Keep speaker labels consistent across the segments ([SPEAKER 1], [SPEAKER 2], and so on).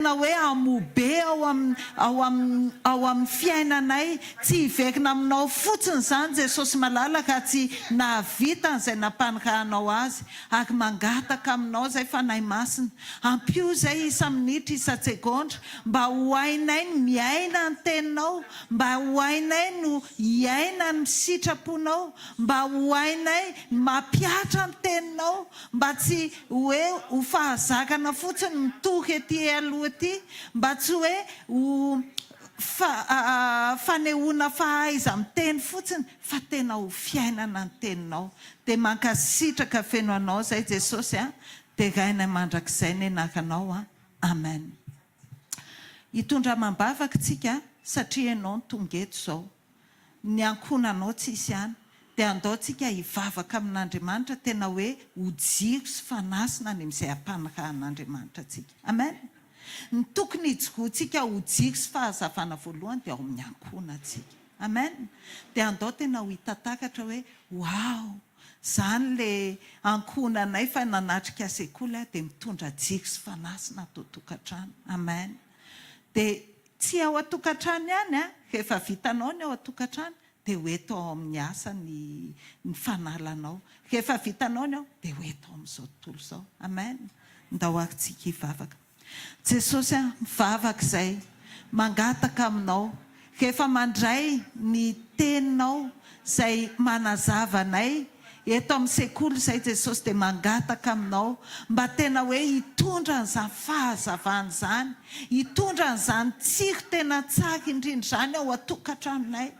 [SPEAKER 1] Tena hoe hamoa be ao amin'ny ao amin'ny ao amin'ny fiainanay. Tsy hiverina aminao fotsiny izany Jesosy malala raha tsy nahavita an'izay nampanirahanao azy. Ary mangataka aminao izay Fanahy Masina. Ampio izay isa-minitra isa-tsegondra mba ho hainay ny miaina ny Teninao, mba ho hainay no hiaina ny sitraponao, mba ho hainay ny mampihatra ny Teninao, mba tsy hoe ho fahazakana fotsiny mitory ety aloha ety, mba tsy hoe ho fanehoana fahaiza-miteny fotsiny fa tena ho fiainana ny teninao. Dia mankasitraka feno anao izay Jesosy a, derainay mandrakizay ny anaranao a. Amen. Hitondra amam-bavaka tsika satria ianao no tonga eto izao. Ny ankohonanao tsisy any. Dia andao tsika hivavaka amin'Andriamanitra tena hoe ho jiro sy fanasina any amin'izay ampanirahan'Andriamanitra antsika. Amen. Ny tokony hijoroantsika ho jiro sy fahazavana voalohany dia ao amin'ny ankohonantsika. Amen. Dia andao tena ho hita takatra hoe wow! Zany le ankohonanay fa nanatrika sekoly aho dia mitondra jiro sy fanasina ato an-tokantrano. Amen. Dia tsy ao an-tokantrano ihany an, rehefa vitanao ny ao an-tokantrano dia ho eto ao amin'ny asa ny ny fanalanao. Rehefa vitanao ny ao dia ho eto amin'izao tontolo izao. Amen. Ndao ary tsika hivavaka. Jesosy a, mivavaka izay, mangataka aminao, rehefa mandray ny teninao izay manazava anay eto amin'ny sekoly izay Jesosy dia mangataka aminao mba tena hoe hitondra an'izany fahazavana izany, hitondra an'izany tsiro tena tsara indrindra izany ao an-tokantranonay.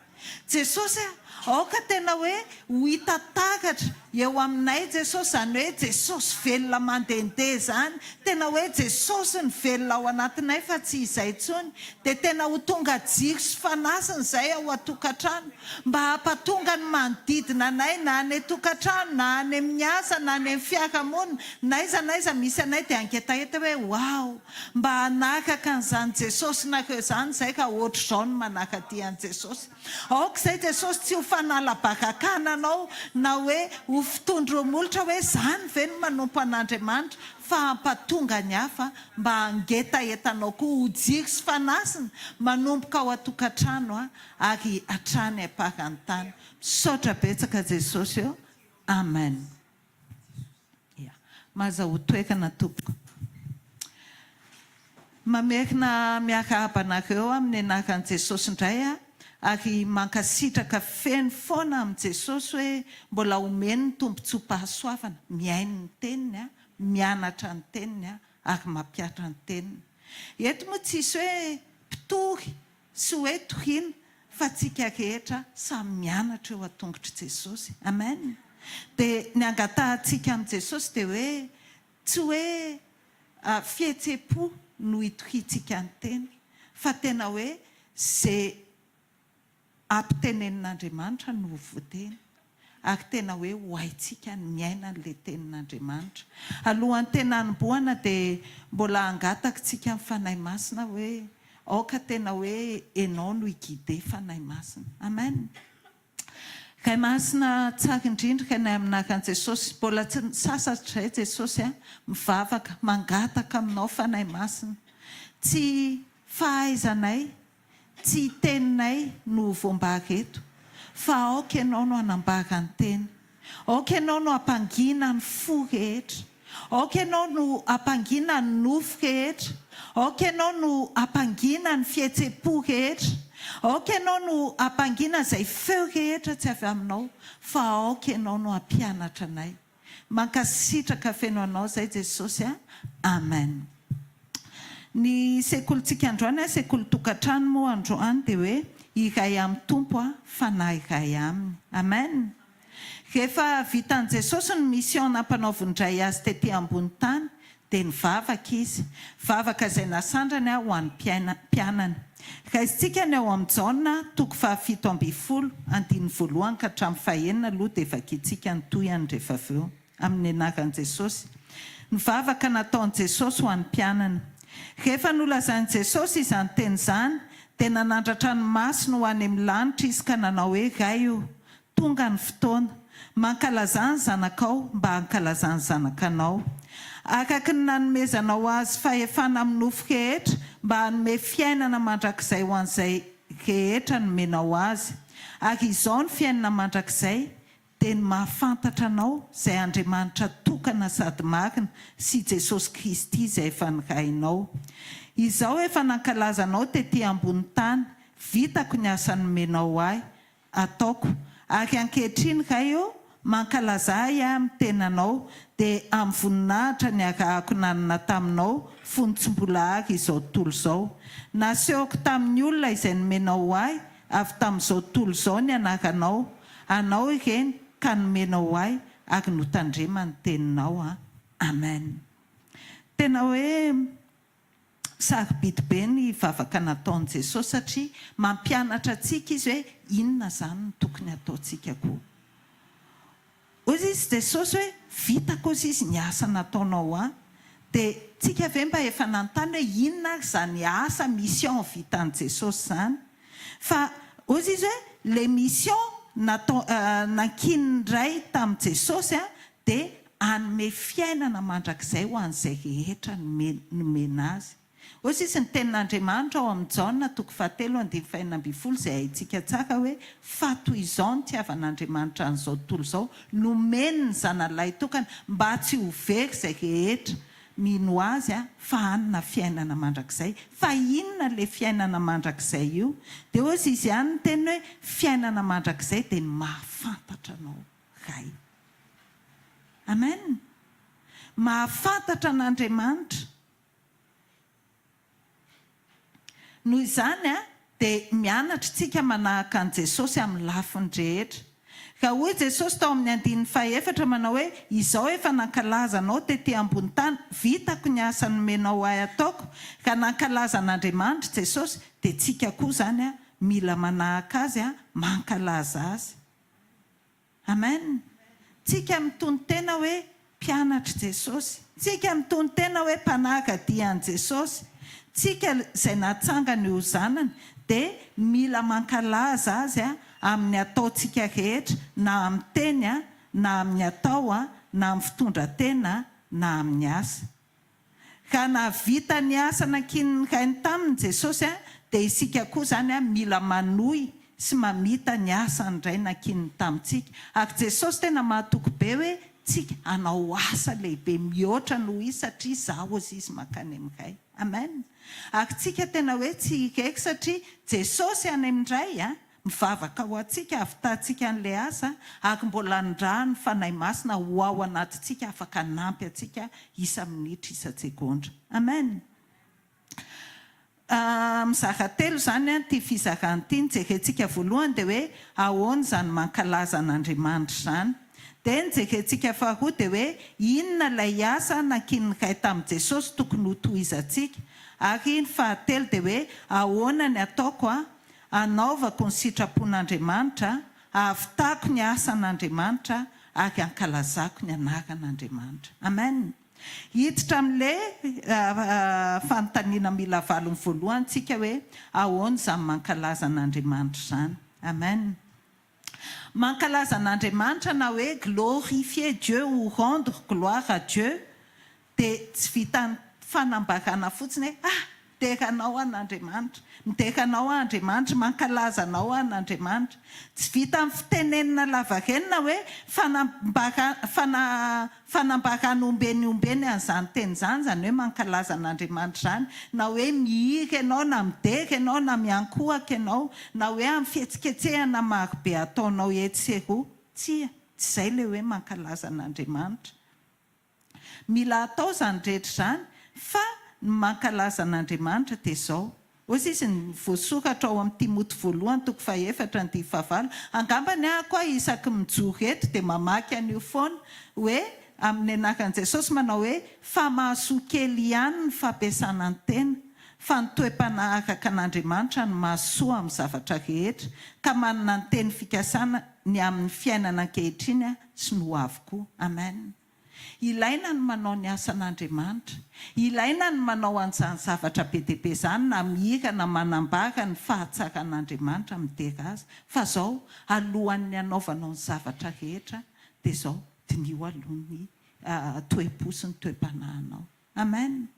[SPEAKER 1] Jesosy a! Aoka tena hoe ho hita taratra eo aminay Jesosy izany hoe Jesosy velona mandehandeha izany, tena hoe Jesosy no velona ao anatinay fa tsy izay intsony, dia tena ho tonga jiro sy fanasina izay ao an-tokantrano mba hampatonga ny manodidina anay na any an-tokantrano na any amin'ny asa na any amin'ny fiarahamonina n'aiza n'aiza misy anay dia hangetaheta hoe waouh! Mba hanaraka an'izany Jesosy nareo izany izay raha ohatr'izao no manara-dia an'i Jesosy. Aoka izay Jesosy tsy ho fanalabarakana anao na hoe ho fitondro-molotra hoe izany ve no manompo an'Andriamanitra fa hampatonga ny hafa mba hangetaheta anao koa ho jiro sy fanasina manomboka ao an-tokantrano ary hatrany am-paran'ny tany. Misaotra betsaka Jesosy ô. Amen. Ya. Mazahoa toerana tompoko. Mamerina miarahaba anareo amin'ny anaran'i Jesosy indray aho ary mankasitraka feno foana amin'i Jesosy hoe mbola omeny ny tombotsoam-pahasoavana mihaino ny teniny, mianatra ny teniny ary mampihatra ny teniny. Eto moa tsisy hoe mpitory Tsy hoe toriana fa tsika rehetra samy mianatra eo an-tongotr'i Jesosy. Amen. Dia ny angatahantsika amin'i Jesosy dia hoe tsy hoe fihetsem-po no itoriantsika ny teny fa tena hoe ze ampitenenin'Andriamanitra no ho voateny. Ary tena hoe ho haintsika ny miaina an'ilay tenin'Andriamanitra. Alohan'ny tena hanombohana dia mbola hangataka tsika ny Fanahy Masina hoe aoka tena hoe enao no hi-guider Fanahy Masina. Amen. Ray Masina tsara indrindra Rainay amin'ny anaran'i Jesosy. Mbola tsy nisasatra izay Jesosy a. Mivavaka, mangataka aminao Fanahy Masina. Tsy fahaizanay Tsy teninay no ho voambara eto, fa aoka Ianao no hanambara ny teny. Aoka Ianao no hampangina ny fo rehetra. Aoka Ianao no hampangina ny nofo rehetra. Aoka Ianao no hampangina ny fihetsem-po rehetra. Aoka Ianao no hampangina izay feo rehetra tsy avy Aminao, fa aoka Ianao no hampianatra anay. Mankasitraka feno anao zay Jesosy a! Amen. Ny sekolintsika androany a, sekoly tokantrano moa androany dia hoe iray amin'ny Tompo a, fanahy iray aminy. Amen. Rehefa vitan'i Jesosy ny mission nampanaovin-dRay azy tety ambony tany Dia nivavaka izy, vavaka izay nasandrany ho an'ny mpianany. Raisintsika ny ao amin'ny Jaona, toko fahafito ambinifolo, andininy voalohany ka hatramin'ny fahenina aloha dia vakintsika ny tohiny rehefa avy eo. Amin'ny anaran'i Jesosy. Ny vavaka nataon'i Jesosy ho an'ny mpianany. Rehefa nolazain'i Jesosy izany teny izany, dia nanandratra ny masony ho any amin'ny lanitra Izy ka nanao hoe, Ray o, Tonga ny fotoana. Mankalazà ny zanakao mba hankalazan'ny zanakanao. Araka ny nanomezanao azy fahefana amin'ny nofo rehetra mba hanome fiainana mandrakizay ho an'izay rehetra nomenao azy. Ary izao ny fiainana mandrakizay, dia ny mahafantatra Anao, izay Andriamanitra tokana sady marina, sy Jesosy Kristy izay efa nirahinao. Izaho efa nankalaza Anao tetỳ ambony tany, vitako ny asa nomenao ahy, ataoko. Ary ankehitriny, Ray ô, mankalazà ahy amin'ny tenanao, dia amin'ny voninahitra niarahako nanana taminao fony tsy mbola ary izao tontolo izao. Nasehoko tamin'ny olona izay nomenao ho ahy avy tamin'izao tontolo izao ny anaranao, anao ireny, ka nomenao ho ahy ary notandremany ny teninao. Amen. Tena hoe. Sarobidy be ny vavaka nataon'i Jesosy satria mampianatra antsika izy hoe inona izany no tokony hataontsika koa. Hoy izy Jesosy hoe vitako hozy izy ny asa nataonao ahy. Dia tsika ve mba efa nanontany hoe inona ary izany asa mission vitan'i Jesosy izany? Fa hozy izy hoe le mission natao nankinin'ny Ray tamin'i Jesosy dia hanome fiainana mandrakizay ho an'izay rehetra nomena azy. Hoy sisa ny Tenin'Andriamanitra ao amin'ny Jaona toko fahatelo andininy fahenina ambin'ny folo izay haintsika tsara hoe, Fa toy izao no nitiavan'Andriamanitra an'izao tontolo izao, nomeny ny Zanany tokana, mba tsy ho very izay rehetra mino Azy fa hanana fiainana mandrakizay. Fa inona ilay fiainana mandrakizay io? Dia hoy izy ihany niteny hoe, Fiainana mandrakizay dia ny mahafantatra Anao, Ray. Amen! Mahafantatra an'Andriamanitra. Noho izany dia mianatra isika manahaka an'i Jesosy amin'ny lafiny rehetra. Ka hoy Jesosy tao amin'ny andininy fahefatra manao hoe, Izao efa nankalaza anao tety ambony tany, vitako ny asa nomenao ahy ataoko, ka nankalaza an'Andriamanitra Jesosy, dia tsika koa izany mila manahaka Azy, mankalaza Azy. Amen! Tsika mitonon-tena hoe mpianatr'i Jesosy. Tsika mitonon-tena hoe mpanara-dia an'i Jesosy. Tsika izay natsangany ho zanany dia mila mankalaza Azy amin'ny ataontsika rehetra na amin'ny teny na amin'ny atao na amin'ny fitondran-tena na amin'ny asa. Raha nahavita ny asa nankinin'ny Rainy taminy Jesosy dia isika koa izany mila manohy sy mamita ny asan'ny Ray nankininy tamintsika. Ary Jesosy tena mahatoky be hoe tsika hanao asa lehibe mihoatra noho izy satria izaho hozy izy mankany amin'ny Ray. Amen. Ary tsika tena hoe tsy irery satria Jesosy any amin'ny Ray Mivavaka ho antsika hahavitantsika an'ilay asa ary mbola andrahan'ny Fanahy Masina ho ao anatintsika afaka hanampy antsika isa-minitra isa-tsegondra. Amen! Mizara telo izany ity fizarana ity. Ny jerentsika voalohany dia hoe ahoana izany mankalaza an'Andriamanitra izany. Dia ny jerentsika faharoa dia hoe inona ilay asa nankinin'ny Ray tamin'i Jesosy tokony hotohizantsika. Ary ny fahatelo dia hoe ahoana ny ataoko Hanaovako ny sitrapon'Andriamanitra, hahavitako ny asan'Andriamanitra ary hankalazako ny anaran'Andriamanitra. Amen! Hiditra amin'ilay fanontaniana mila valiny voalohany tsika hoe, ahoana izany mankalaza an'Andriamanitra izany? Amen! Mankalaza an'Andriamanitra na hoe glorifier Dieu ou rendre gloire à Dieu Dia tsy vitan'ny fanambarana fotsiny hoe, ah! Midera anao aho an'Andriamanitra, midera anao aho Andriamanitra, mankalaza anao aho an'Andriamanitra. Tsy vitan'ny fitenenana lavareny na hoe fanambara, fanambarana ombeny ombeny an'izany teny izany, izany hoe mankalaza an'Andriamanitra izany, na hoe mihira ianao, na midera ianao, na miankohaka ianao, na hoe amin'ny fihetsiketsehana marobe ataonao etsy sy eroa. Tsia, tsy izay ilay hoe mankalaza an'Andriamanitra. Mila atao izany rehetra izany fa ny mankalaza an'Andriamanitra dia izao. Hoy izy ny voasoratra ao amin'ny Timoty voalohany toko fahefatra andininy fahavalo. Angamba ny ahy koa isaky ny mijoro eto dia mamaky an'io foana hoe amin'ny anaran'i Jesosy manao hoe fa mahasoa kely ihany ny fampiasana ny tena fa ny toe-panahy araka an'Andriamanitra no mahasoa amin'ny zavatra rehetra ka manana ny teny fikasana ny amin'ny fiainana ankehitriny sy ny ho avy koa. Amen. Ilaina ny manao ny asan'Andriamanitra. Ilaina ny manao an'izany zavatra be dia be izany na mihira na manambara ny fahatsaran'Andriamanitra, midera Azy. Fa izao, alohan'ny hanaovanao ny zavatra rehetra, dia izao, diniho aloha ny. toe-po sy ny toe-panahinao. Amen.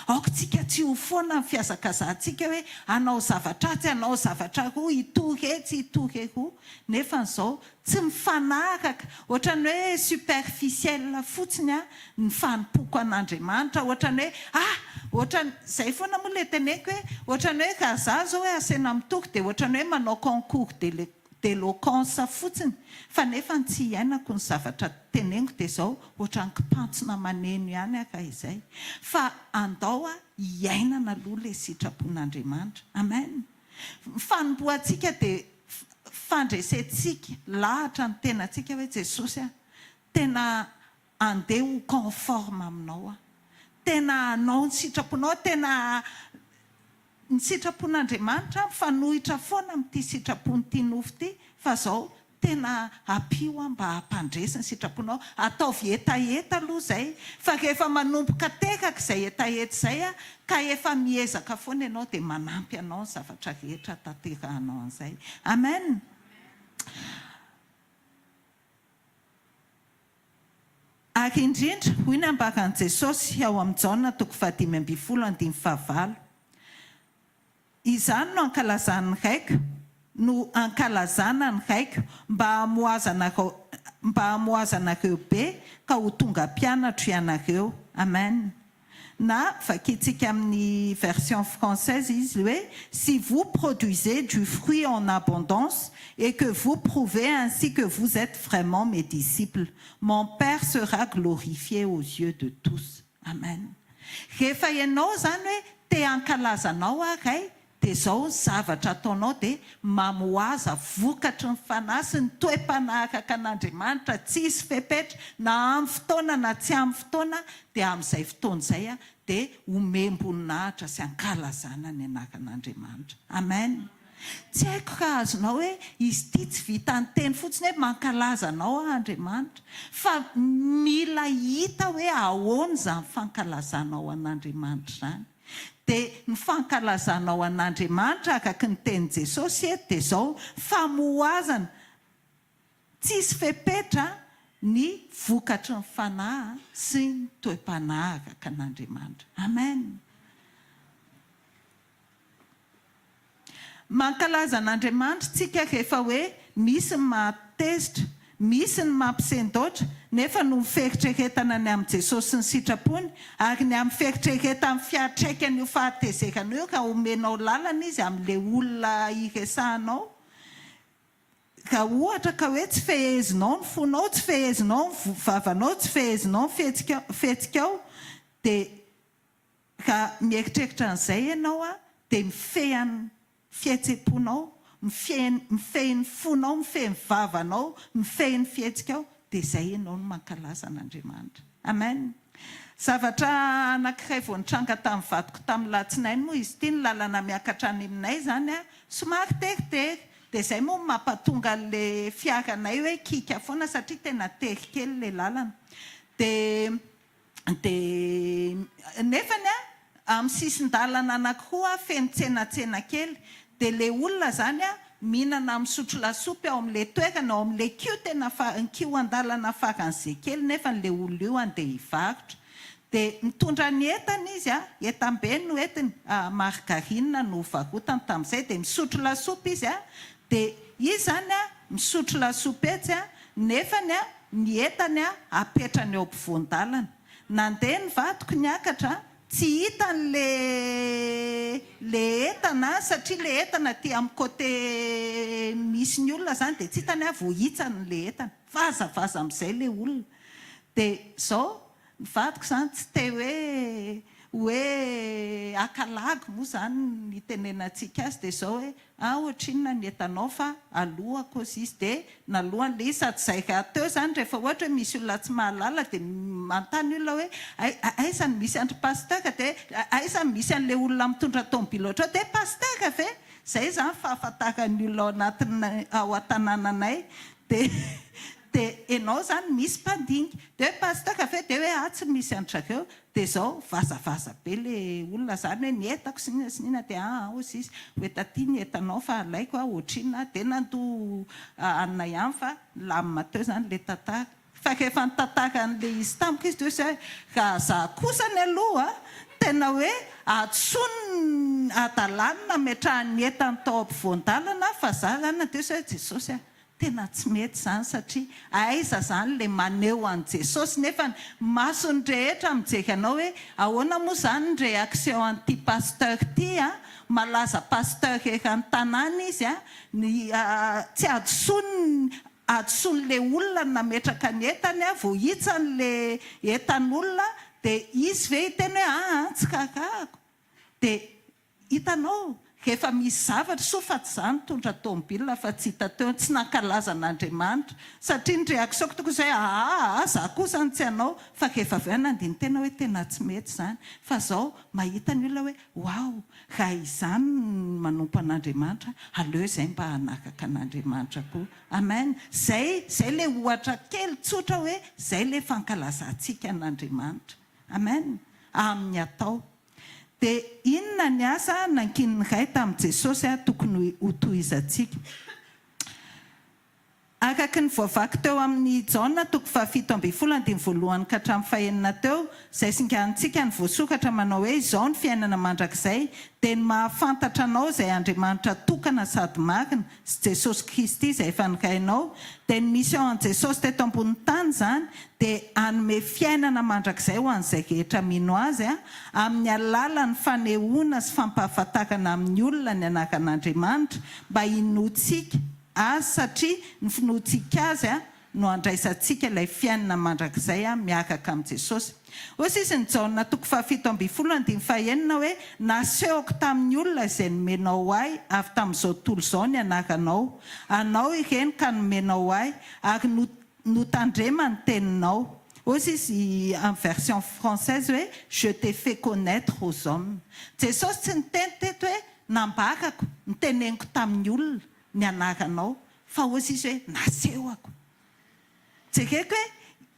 [SPEAKER 1] Aoka tsika tsy ho foana amin'ny fihazakazahantsika hoe hanao zavatra atsy, hanao zavatra aroa, hitory etsy, hitory eroa. Nefa izao tsy mifanaraka, ohatran'ny hoe superficiel fotsiny ny fanompoako an'Andriamanitra, ohatran'ny hoe ah! ohatran'ny, izay foana moa ilay teneniko hoe, ohatran'ny hoe raha izaho izao hoe asaina mitory dia ohatran'ny hoe manao concours de d'éloquence fotsiny fa nefa ny tsy iainako ny zavatra teneniko dia izao ohatran'ny kipantsona maneno ihany aho ka izay fa andao a hiainana aloha ilay sitrapon'Andriamanitra. Amen. Ny fanompoantsika dia fandresentsika lahatra ny tenantsika hoe Jesosy a, tena andeha ho conforme aminao aho. Tena hanao ny sitraponao aho, tena ny sitrapon'Andriamanitra mifanohitra foana amin'ity sitrapon'ity nofo ity fa zao tena ampio aho mba hampandresy ny sitraponao, ataovy hetaheta aloha izay fa rehefa manomboka teraka izay hetaheta izay ka efa miezaka foana ianao dia manampy anao ny zavatra rehetra hahatanterahanao an'izay. Amen. Ary indrindra, hoy ny ambaran'i Jesosy ao amin'ny Jaona toko fahadimy ambin'ny folo andininy fahavalo, Izany no ankalazan'ny Raiko, no ankalazana ny Raiko, mba hamoazanareo, mba hamoazanareo be ka ho tonga mpianatro ianareo. Amen. Na vakintsika amin'ny version française izy hoe, Si vous produisez du fruit en abondance et que vous prouvez ainsi que vous êtes vraiment mes disciples, mon Père sera glorifié aux yeux de tous. Amen. Rehefa ianao izany hoe te hankalaza anao aho Ray dia izao ny zavatra ataonao dia mamohaza vokatry ny fanahy sy ny toe-panahy akaka an'Andriamanitra tsisy fepetra na amin'ny fotoana na tsy amin'ny fotoana dia amin'izay fotoana izay dia omem-boninahitra sy ankalazana ny anaran'Andriamanitra. Amen. Tsy haiko raha azonao hoe izy ity tsy vitan'ny teny fotsiny hoe mankalaza anao aho Andriamanitra fa mila hita hoe ahoana izany fankalazanao an'Andriamanitra izany. Dia ny fankalazanao an'Andriamanitra araka ny tenin'i Jesosy eto dia izao, famohazana tsisy fepetra ny vokatry ny fanahy sy ny toe-panahy araka an'Andriamanitra. Amen. Mankalaza an'Andriamanitra tsika rehefa hoe misy ny mahatezitra, misy ny mampisendaotra, nefa noho ny feritreretana ny amin'i Jesosy sy ny sitrapony, ary ny amin'ny feritreretan'ny fiantraikan'io fahatezerana io raha omenao lalana izy amin'ilay olona iresahanao, raha ohatra ka hoe tsy fehezinao ny fonao, tsy fehezinao ny vavanao, tsy fehezinao ny fihetsikao, dia Raha mieritreritra an'izay ianao dia mifehy ny fihetsem-ponao, mifehy mifehy ny fonao, mifehy ny vavanao, mifehy ny fihetsikao, dia izay ianao no mankalaza an'Andriamanitra. Amen. Zavatra anankiray vao nitranga tamin'ny vadiko tamin'ny latsinainy moa izy ity, ny lalana miakatra any aminay izany somary teritery, dia izay moa no mampatonga an'ilay fiaranay hoe kika foana satria tena tery kely ilay lalana. Dia Dia nefany an, amin'ny sisin-dalana anankiroa feno tsenatsena kely. Dia ilay olona izany an, mihinana misotro lasopy ao amin'ilay toerana, ao amin'ilay queue tena fa, queue an-dalana faran'izay kely nefany ilay olona io andeha hivarotra. Dia mitondra ny entana izy an, entam-be no entiny, margarine no varotany tamin'izay, dia misotro lasopy izy an, dia izy izany an, misotro lasopy etsy an, nefany an, Ny entany apetrany eo ampovoan-dalana. Nandeha ny vadiko niakatra, tsy hitany le le entana satria le entana aty amin'ny côté misy ny olona zany dia tsy hitany aho voahitsany le entana. Vazavaza amin'izay le olona. Dia zao, ny vadiko zany tsy te hoe hoe haka lagy moa zany ny itenenantsika azy dia zao hoe Ah ohatrinona ny entanao fa alohako ozy izy dia nalohany le izy sady zay rahateo zany rehefa ohatra hoe misy olona tsy mahalala dia manontany olona hoe aiza no misy an-dry pasteur dia aiza no misy an'le olona mitondra tomobile ohatrao dia pasteur ve? Zay zany fahafantaran'ny olona ao anatin'ny ao an-tanànanay dia dia enao zany misy mpandinika dia hoe pasteur ve dia hoe atsy misy an-dry zareo Dia izao, vazavaza be le olona zany hoe ny entako sy n'inona sy n'inona dia aa hozy izy, ho entaty ny entanao fa alaiko a, ohatrinona, dia nandoa anona ihany fa nilamina teo zany le tantara. Fa rehefa nitantara an'ilay izy tamiko izy dia hoy izy hoe, raha za kosany aloha tena hoe hadisoany, hadalany nametrahany ny entany tao ampovoan-dalana fa za zany dia hoy izy hoe, Jesosy a, Tena tsy mety izany satria aiza izany le maneho an'i Jesosy nefa ny mason'ny rehetra mijery anao hoe ahoana moa izany ny réaction an'ity pasteur ity a, malaza pasteur eran'ny tanàna izy a, ny tsy hadisoany hadisoan'le olona ny nametraka ny entany a, voahitsany le entan'olona dia izy ve hiteny hoe aa tsy raharahako dia Hitanao, rehefa misy zavatra, soa fa tsy za nitondra tomobile fa tsy hita teo, tsy nankalaza an'Andriamanitra, satria ny réaction-ko tokony izay hoe aa za kosa no tsy hanao, fa rehefa avy eo nandini-tena hoe tena tsy mety izany, fa zao mahita ny olona hoe waouh, raha izany ny manompo an'Andriamanitra, aleo izay mba hanaraka an'Andriamanitra koa. Amen, zay, zay le ohatra kely tsotra hoe zay le fankalazantsika an'Andriamanitra. Amen, amin'ny atao. Dia inona ny asa nankinin'ny Ray tamin'i Jesosy tokony hotohizantsika? Araka ny voavaky teo amin'ny Jaona toko fahafito ambin'ny folo andininy voalohany ka hatramin'ny fahenina teo, izay singanintsika ny voasoratra manao hoe izao ny fiainana mandrakizay, dia ny mahafantatra Anao izay Andriamanitra tokana sady marina, sy Jesosy Kristy izay efa nirahinao, dia ny mission an'i Jesosy teto ambonin'ny tany izany dia hanome fiainana mandrakizay ho an'izay rehetra mino Azy amin'ny alalan'ny fanehoana sy fampahafantarana amin'ny olona ny anaran'Andriamanitra mba hinoantsika Azy satria ny finoantsika Azy no handraisantsika ilay fiainana mandrakizay miaraka amin'i Jesosy. Hoy sisa ny Jaona toko fahafito ambin'ny folo andininy fahenina hoe, Nasehoko tamin'ny olona izay nomenao Ahy avy tamin'izao tontolo izao ny anaranao. Anao ireny ka nomenao Ahy, ary notandrema ny teninao. Hoy sisa amin'ny version française hoe, Je t'ai fait connaître aux hommes. Jesosy tsy niteny teto hoe, Nambarako, noteneniko tamin'ny olona ny anaranao, fa hoy sisa hoe, Nasehoko. Jereko hoe,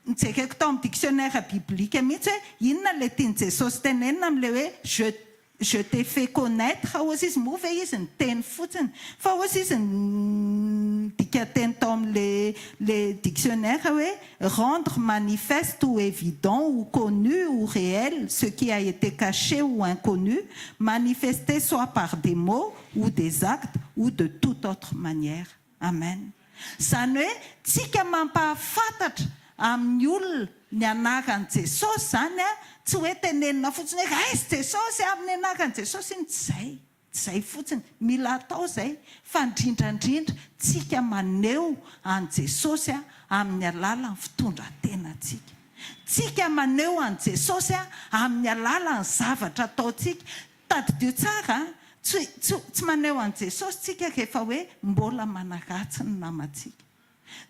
[SPEAKER 1] nojereko tao amin'ny dictionnaire biblique mihitsy hoe inona ilay tian'i Jesosy tenenina amin'ilay hoe je je t'ai fait connaître hozy izy, moa ve izy niteny fotsiny? Fa hozy izy ny dikanteny tao amin'ilay ilay dictionnaire hoe rendre manifeste ou évident ou connu ou réel ce qui a été caché ou inconnu, manifester soit par des mots ou des actes ou de toute autre manière. Amen. Izany hoe tsika mampahafantatra amin'ny olona ny anaran'i Jesosy izany an, tsy hoe tenenina fotsiny hoe raiso Jesosy amin'ny anaran'i Jesosy iny, tsy izay, tsy izay fotsiny, mila atao izay, fa indrindrandrindra tsika maneho an'i Jesosy amin'ny alalan'ny fitondran-tenantsika. Tsika maneho an'i Jesosy amin'ny alalan'ny zavatra ataontsika. Tadidio tsara an, tsy tsy tsy maneho an'i Jesosy tsika rehefa hoe mbola manaratsy ny namantsika.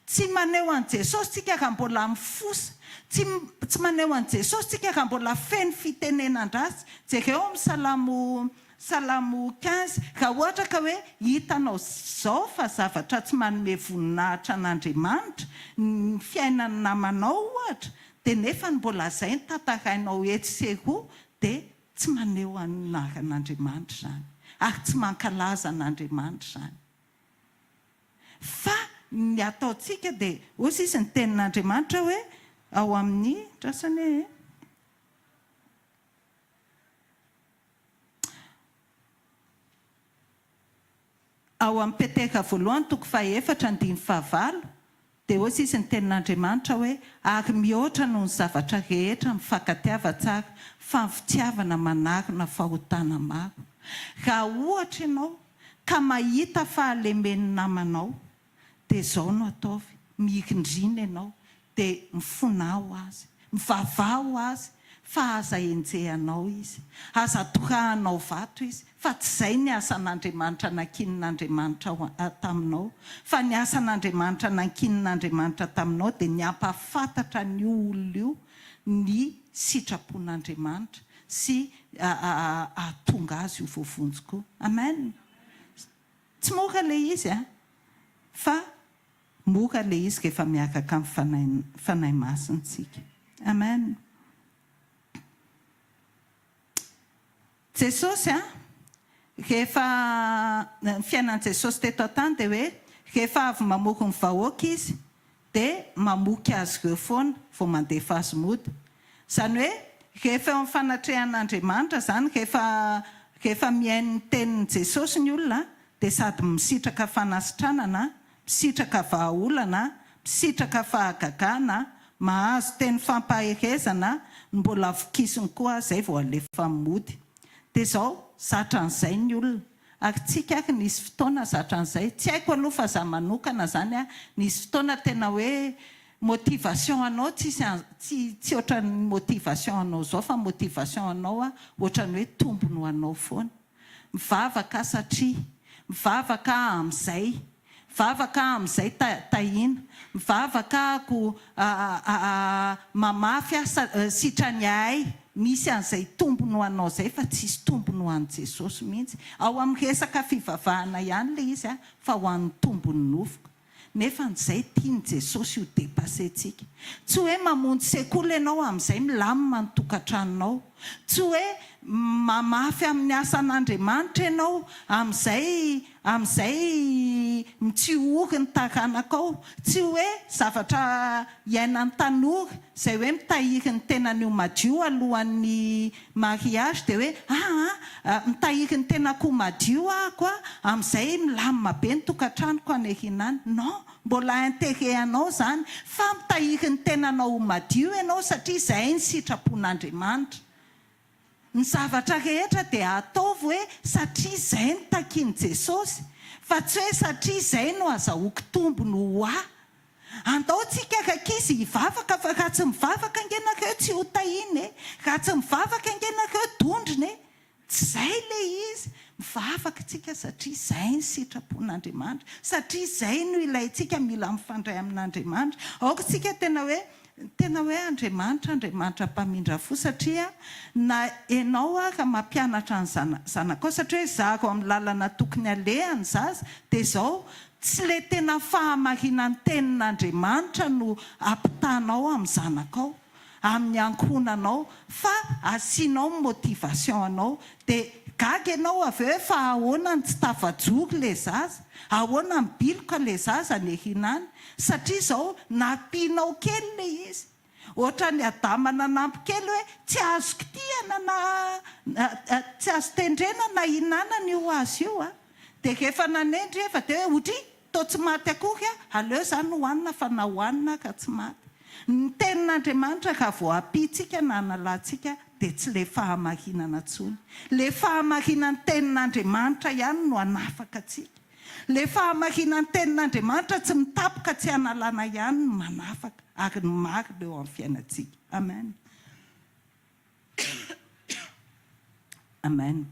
[SPEAKER 1] Tsy maneho an'i Jesosy tsika raha mbola mifosa. Tsy tsy maneho an'i Jesosy tsika raha mbola feno fitenenan-dratsy. Jereo amin'ny Salamo Salamo quinze, raha ohatra ka hoe hitanao zao fa zavatra tsy manome voninahitra an'Andriamanitra ny fiainan'ny namanao ohatra, dia nefa ny mbola zay no tantarainao etsy sy eroa dia Tsy maneho anaran'Andriamanitra izany, ary tsy mankalaza an'Andriamanitra izany. Fa ny ataontsika dia, hoy sisa ny tenin'Andriamanitra hoe, ao amin'ny, andraso anie e. Ao amin'ny Petera voalohany toko fahaefatra andininy fahavalo dia hoy izy ny tenin'Andriamanitra hoe, Ary mihoatra noho ny zavatra rehetra mifankatiava tsara, fa ny fitiavana manarona fahotana maro. Raha ohatra ianao ka mahita fahalemen'ny namanao dia izao no ataovy, mirindrina ianao dia mifonà ho azy, mivavaha ho azy fa aza enjehanao izy, aza torahanao vato izy fa tsy izay ny asan'Andriamanitra nankinin'Andriamanitra taminao fa ny asan'Andriamanitra nankinin'Andriamanitra taminao dia ny hampahafantatra an'io olona io ny sitrapon'Andriamanitra sy hahatonga azy ho voavonjy koa. Amen! Tsy mora ilay izy an! Fa mora ilay izy rehefa miaraka amin'ny Fanahy Fanahy Masina isika. Amen. Jesosy an, rehefa ny fiainan'i Jesosy teto an-tany dia hoe rehefa avy mamory ny vahoaka Izy. Dia mamoky azy ireo foana vao mandefa azy mody. Izany hoe rehefa eo amin'ny fanatrehan'Andriamanitra izany, rehefa rehefa mihaino ny tenin'i Jesosy ny olona dia sady misitraka fanasitranana, misitraka vahaolana, misitraka fahagagana, mahazo teny fampaherezana, no mbola vokisiny koa izay vao alefa mody. Dia izao, zatra an'izay ny olona. Ary tsika ary nisy fotoana zatra an'izay, tsy haiko aloha fa za manokana zany a, nisy fotoana tena hoe motivation anao tsisy tsy tsy ohatran'ny motivation anao zao fa motivation anao a ohatran'ny hoe tombony ho anao foana. Mivavaka aho satria, mivavaka aho amin'izay, mivavaka aho amin'izay tahiana, mivavaka aho mamafy aho sitrany ahay, misy an'izay tombony ho anao izay fa tsisy tombony ho an'i Jesosy mihitsy. Ao amin'ny resaka fivavahana ihany ilay izy fa ho an'ny tombon'ny nofoko. Nefa an'izay tian'i Jesosy ho depasser-tsika. Tsy hoe mamonjy sekoly ianao amin'izay milamina ny tokantranonao. Tsy hoe mamafy amin'ny asan'Andriamanitra ianao amin'izay amin'izay tsy ory ny taranakao. Tsy hoe zavatra iainan'ny tanora izay hoe mitahiry ny tenany ho madio alohan'ny mariage dia hoe aa mitahiry ny tenako ho madio ahako amin'izay milamina be ny tokantranoko any aoriana any. Non! Mbola intérêt anao izany fa mitahiry ny tenanao ho madio ianao satria izay ny sitrapon'Andriamanitra. Ny zavatra rehetra dia ataovy hoe satria izay no takian'i Jesosy fa tsy hoe satria izay no azahoako tombony ho ahy. Andao tsika rankizy hivavaka fa raha tsy mivavaka ange nareo tsy ho tahiana e! Raha tsy mivavaka ange nareo dondrona e! Tsy izay ilay izy. Mivavaka isika satria izay ny sitrapon'Andriamanitra, satria izay no ilaintsika, mila mifandray amin'Andriamanitra. Aoka isika tena hoe, tena hoe Andriamanitra, Andriamanitra mpamindra fo satria na ianao ara mampianatra ny zana, zanakao satria hoe zaro amin'ny lalana tokony aleha ny zaza, dia izao, tsy ilay tena fahamarinan'ny tenin'Andriamanitra no ampitanao amin'ny zanakao. amin'ny ankohonanao fa asianao ny motivation anao dia gaga ianao avy eo hoe fa ahoana no tsy tafajoro le zaza, ahoana mibiloka le zaza any aoriana any satria izao nampianao kely le izy ohatran'ny Adama nanampy kely hoe tsy azo kitihana na tsy azo tendrena na hinanana io hazo io a, dia rehefa nanendry Eva dia hoe otria Toa tsy maty akory aho, aleo izany hohanina fa na hohanina aho ka tsy maty. Ny tenin'Andriamanitra raha vao ampiantsika na analantsika dia tsy ilay fahamarinana intsony. Ilay fahamarinan'ny tenin'Andriamanitra ihany no hanafaka antsika. Ilay fahamarinan'ny tenin'Andriamanitra tsy mitapoka tsy analana ihany no manafaka ary ny marina eo amin'ny fiainantsika. Amen. Amen.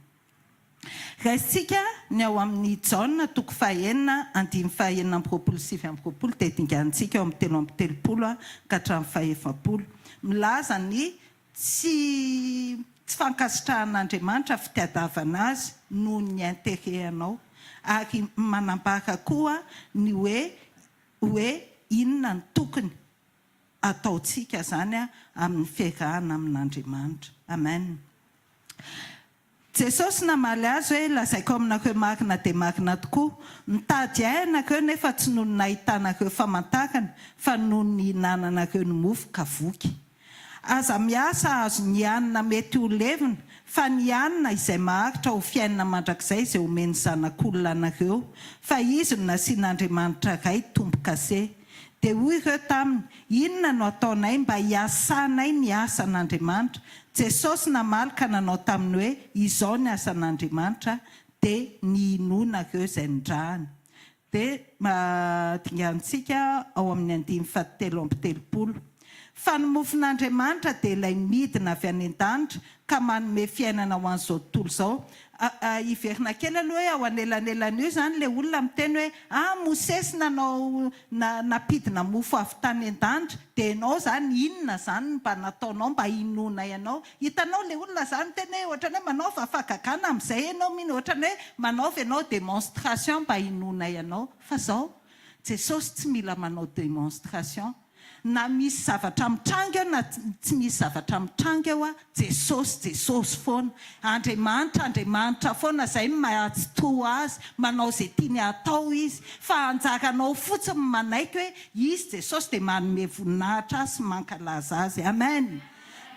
[SPEAKER 1] Raisintsika ny ao amin'ny Jaona toko fahenina andininy faha 26 sy 29 dia dinganintsika eo amin'ny 33 ka hatramin'ny faha-40. Milaza ny tsy tsy fankasitrahan'Andriamanitra fitiadavana azy noho ny intérêt anao ary manambara koa ny hoe hoe inona no tokony ataontsika izany amin'ny fiarahana amin'Andriamanitra. Amen. Jesosy namaly azy hoe, Lazaiko aminareo marina dia marina tokoa, mitady Ahy ianareo nefa tsy noho ny nahitanareo famantarana, fa noho ny nihinananareo ny mofo ka voky. Aza miasa hahazo ny hanina mety ho levona, fa ny hanina izay maharitra ho fiainana mandrakizay izay omen'ny Zanak'olona anareo, fa Izy no nasian'Andriamanitra Ray tombo-kase. Dia hoy ireo taminy, Inona no hataonay mba hiasanay ny asan'Andriamanitra? Jesosy namaly ka nanao taminy hoe, Izao ny asan'Andriamanitra, dia ny hinoanareo izay nindrahany. Dia dinganintsika ao amin'ny andininy fahatelo amby telopolo. Fa ny mofon'Andriamanitra dia ilay midina avy any an-danitra ka manome fiainana ho an'izao tontolo izao. Hiverina kely aloha hoe ao anelanelan'io izany ilay olona miteny hoe ah Mosesy nanao nampidina mofo avy tany an-danitra dia ianao izany inona izany no mba nataonao mba hinoanay anao. Hitanao ilay olona izany miteny hoe ohatran'ny hoe manaova fahagagana amin'izay ianao mino, ohatran'ny hoe manaova ianao démonstration mba hinoanay anao. Fa izao, Jesosy tsy mila manao démonstration. Na misy zavatra mitranga eo na tsy misy zavatra mitranga eo a, Jesosy Jesosy foana. Andriamanitra Andriamanitra foana, izay no maha Tsitoha Azy, manao izay tiany hatao Izy. Fa anjaranao fotsiny ny manaiky hoe Izy Jesosy dia manome voninahitra Azy sy mankalaza Azy. Amen!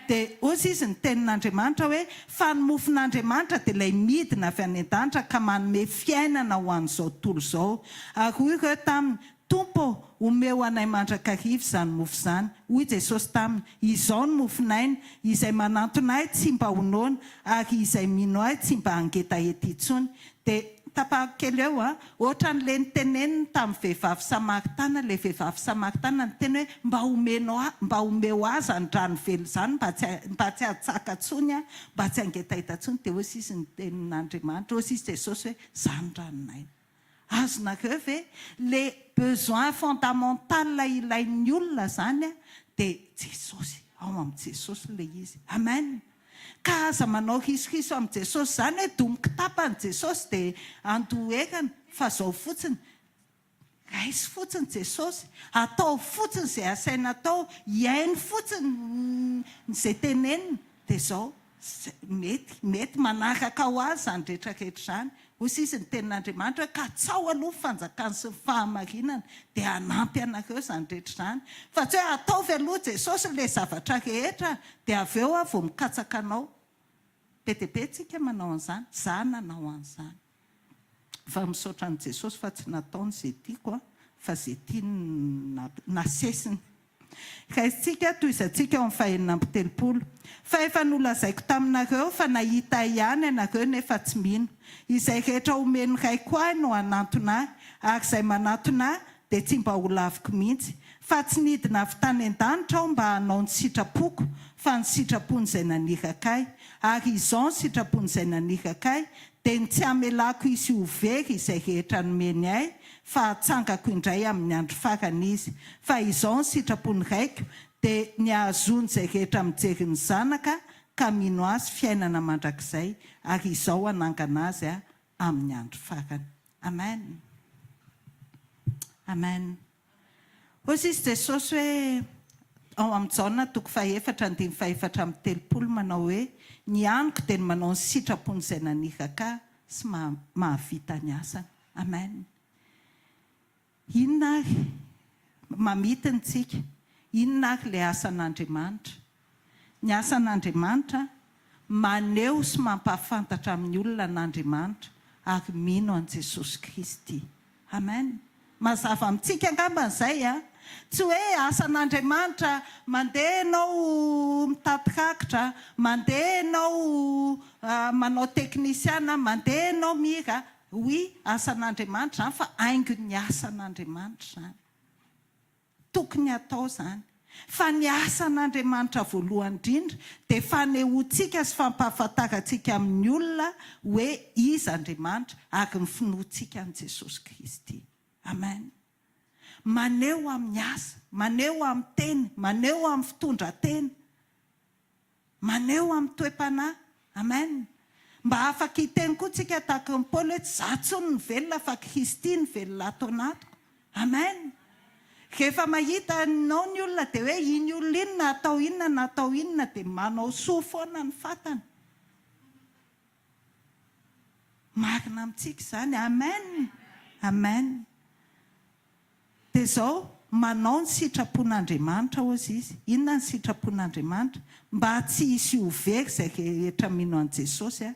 [SPEAKER 1] Dia hozy izy ny tenin'Andriamanitra hoe, Fa ny mofon'Andriamanitra dia ilay midina avy any an-danitra ka manome fiainana ho an'izao tontolo izao. Ary hoy ireo taminy, Tompo ô, omeo anay mandrakariva izany mofo izany. Hoy Jesosy taminy, Izao no mofon'aina, izay manantona Ahy tsy mba ho noana, ary izay mino Ahy tsy mba hangetaheta intsony. Dia tapahako kely eo an, ohatran'ilay noteneniny tamin'ny vehivavy samaritana, ilay vehivavy samaritana niteny hoe mba omenao ahy, mba omeo ahy izany rano velona izany mba tsy mba tsy hatsaka intsony aho, mba tsy hangetaheta intsony, dia hoy sisa ny tenin'Andriamanitra, hoy sisa Jesosy hoe, izaho no ranon'aina. Azonareo ve? Le besoin fondamental ilain'ny olona izany an, dia Jesosy, ao amin'i Jesosy ilay izy. Amen! Ka aza manao risoriso amin'i Jesosy izany hoe domiko tapany Jesosy dia andoherana fa zao fotsiny, raiso fotsiny Jesosy, ataovy fotsiny izay asaina atao, hihaino fotsiny izay tenenina dia zao, mety, mety manaraka ho azy izany rehetra rehetra izany. Hoy sisa ny tenin'Andriamanitra hoe katsaho aloha ny fanjakany sy ny fahamarinany dia hanampy anareo izany rehetra izany. Fa tsy hoe ataovy aloha Jesosy ilay zavatra rehetra dia avy eo aho vao mikatsaka anao. Be dia be tsika manao an'izany, za nanao an'izany. Fa misaotra an'i Jesosy fa tsy nataony izay tiako an, fa izay tiany no nasesiny. Raisintsika, tohizantsika ao amin'ny fahenina amby telopolo. Fa efa nolazaiko taminareo fa nahita Ahy ihany ianareo nefa tsy mino. Izay rehetra omen'ny Raiko Ahy no hanantona Ahy, ary izay manatona Ahy dia tsy mba holaviko mihitsy. Fa tsy nidina avy tany an-danitra Aho mba hanao ny sitrapoko, fa ny sitrapon'izay naniraka Ahy. Ary izao ny sitrapon'izay naniraka Ahy, dia ny tsy hamelako hisy ho very izay rehetra nomeny Ahy, fa hatsangako indray amin'ny andro farany izy. Fa izao ny sitrapon'ny Raiko, dia ny hahazoan'izay rehetra mijery ny Zanaka ka mino Azy fiainana mandrakizay, ary Izaho hanangana azy amin'ny andro farany. Amen. Amen. Hoy izy Jesosy hoe, ao amin'ny Jaona toko fahefatra andininy fahefatra amby telopolo manao hoe, Ny haniko dia ny manao ny sitrapon'izay naniraka Ahy sy mahavita ny asany. Amen. Inona ary? Mamintina isika. Inona ary ilay asan'Andriamanitra? Ny asan'Andriamanitra, maneho sy mampahafantatra amin'ny olona an'Andriamanitra ary mino an'i Jesosy Kristy. Amen. Mazava amintsika angambany izay an! Tsy hoe asan'Andriamanitra, mandeha ianao mitaty rakitra, mandeha ianao manao teknisiana, mandeha ianao mihira, oui, asan'Andriamanitra izany fa haingon'ny asan'Andriamanitra izany. Tokony hatao izany. Fa ny asan'Andriamanitra voalohany indrindra dia fanehoantsika sy fampahafantarantsika amin'ny olona hoe iza Andriamanitra ary ny finoantsika an'i Jesosy Kristy. Amen. Maneho amin'ny asa, maneho amin'ny teny, maneho amin'ny fitondran-tena. Maneho amin'ny toe-panahy. Amen. Mba afaka hiteny koa tsika tahaka an'i Paoly hoe tsy za tsony no velona fa Kristy no velona ato anatiko. Amen. Rehefa mahita anao ny olona dia hoe iny olona iny na atao inona na atao inona dia manao soa foana ny fatany. Marina amintsika izany. Amen. Amen. Dia izao, manao ny sitrapon'Andriamanitra hozy izy. Inona ny sitrapon'Andriamanitra? Mba tsy hisy ho very izay rehetra mino an'i Jesosy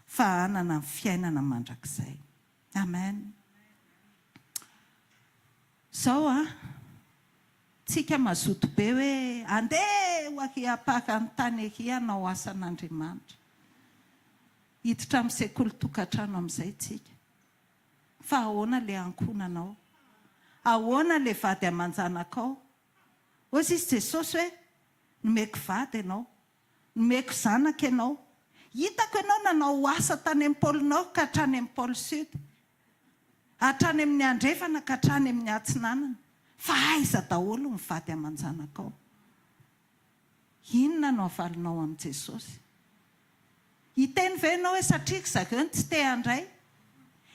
[SPEAKER 1] fa hanana ny fiainana mandrakizay. Amen. Izao an, tsika mazoto be hoe andeha ho ary am-paran'ny tany ery hanao asan'Andriamanitra. Hiditra amin'ny sekoly tokantrano amin'izay tsika. Fa ahoana le ankohonanao? Ahoana le vady aman-janakao? Hoy izy Jesosy hoe, nomeko vady ianao, nomeko zanaka ianao, hitako ianao nanao asa tany amin'ny pôle nord ka hatrany amin'ny pôle sud, hatrany amin'ny andrefana ka hatrany amin'ny atsinanana, fa aiza daholo ny vady aman-janakao? Inona no havalinao amin'i Jesosy? Hiteny ve ianao hoe satria ry zareo no tsy te handray?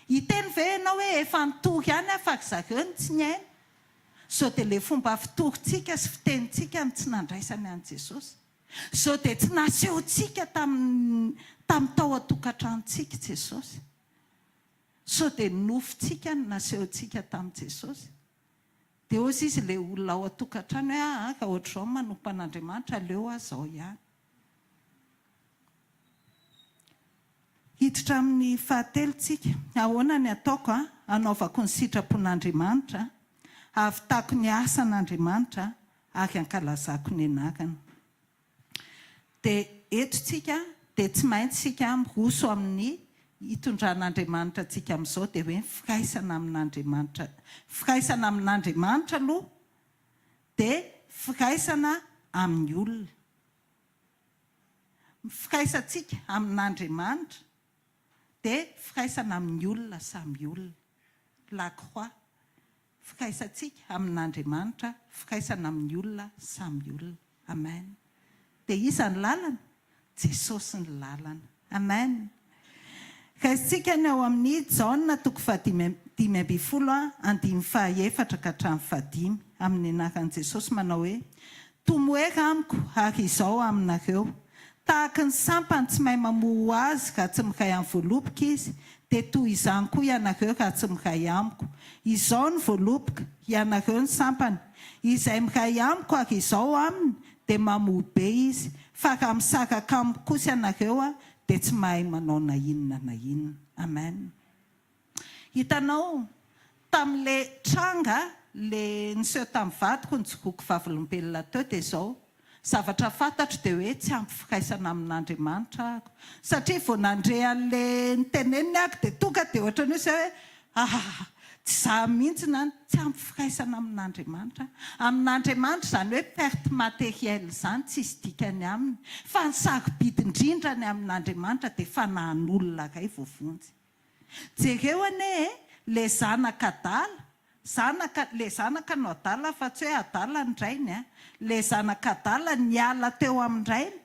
[SPEAKER 1] Hiteny ve ianao hoe efa nitory ihany aho fa ry zareo no tsy nihaino? Sao dia ilay fomba fitorintsika sy fitenintsika no tsy nandraisany an'i Jesosy? Sao dia tsy nasehontsika tamin'ny tamin'ny tao an-tokantranontsika Jesosy? Sao dia ny nofontsika no nasehontsika tamin'i Jesosy? Dia hozy izy ilay olona ao an-tokantrano hoe aa ka ohatr'izao ny manompo an'Andriamanitra aleo aho izao ihany. Hiditra amin'ny fahatelo tsika. Ahoana ny ataoko hanaovako ny sitrapon'Andriamanitra, hahavitako ny asan'Andriamanitra ary hankalazako ny anarany. Dia eto tsika dia tsy maintsy isika miroso amin'ny hitondran'Andriamanitra antsika amin'izao dia hoe ny firaisana amin'Andriamanitra. Firaisana amin'Andriamanitra aloha dia firaisana amin'ny olona. Ny firaisantsika amin'Andriamanitra dia firaisana amin'ny olona samy olona. La croix. Firaisantsika amin'Andriamanitra, firaisana amin'ny olona samy olona. Amen. Dia iza ny lalana? Jesosy ny lalana. Amen. Raisintsika ny ao amin'ny Jaona toko fahadimy 15 andininy fahaefatra ka hatramin'ny fahadimy, amin'ny anaran'i Jesosy manao hoe, Tomoera amiko ary izao aminareo, Tahaky ny sampany tsy mahay mamoa ho azy raha tsy miray amin'ny voaloboka izy, dia toy izany koa ianareo raha tsy miray amiko. Izao ny voaloboka, ianareo ny sampany. Izay miray amiko ary izao aminy, dia mamoa be izy, fa raha misaraka amiko kosa ianareo, dia tsy mahay manao na inona na inona. Amen. Hitanao, tamin'ilay tranga le niseho tamin'ny vadiko nijoroako vavolombelona teo dia izao, zavatra fantatro dia hoe tsy ampy firaisana amin'Andriamanitra ahako. Satria vao nandre an'le niteneniny ahako dia tonga dia ohatran'ny hoe izay hoe ah, tsy izaho mihitsy na tsy ampy firaisana amin'Andriamanitra aho. Amin'Andriamanitra izany hoe perte materielle izany tsisy dikany aminy. Fa ny sarobidy indrindra ny amin'Andriamanitra dia fanahin'olona iray voavonjy. Jereo anie e, le zanaka adala, zanaka, le zanaka no adala fa tsy hoe adala ny rainy a, le zanaka adala niala teo amin-drainy,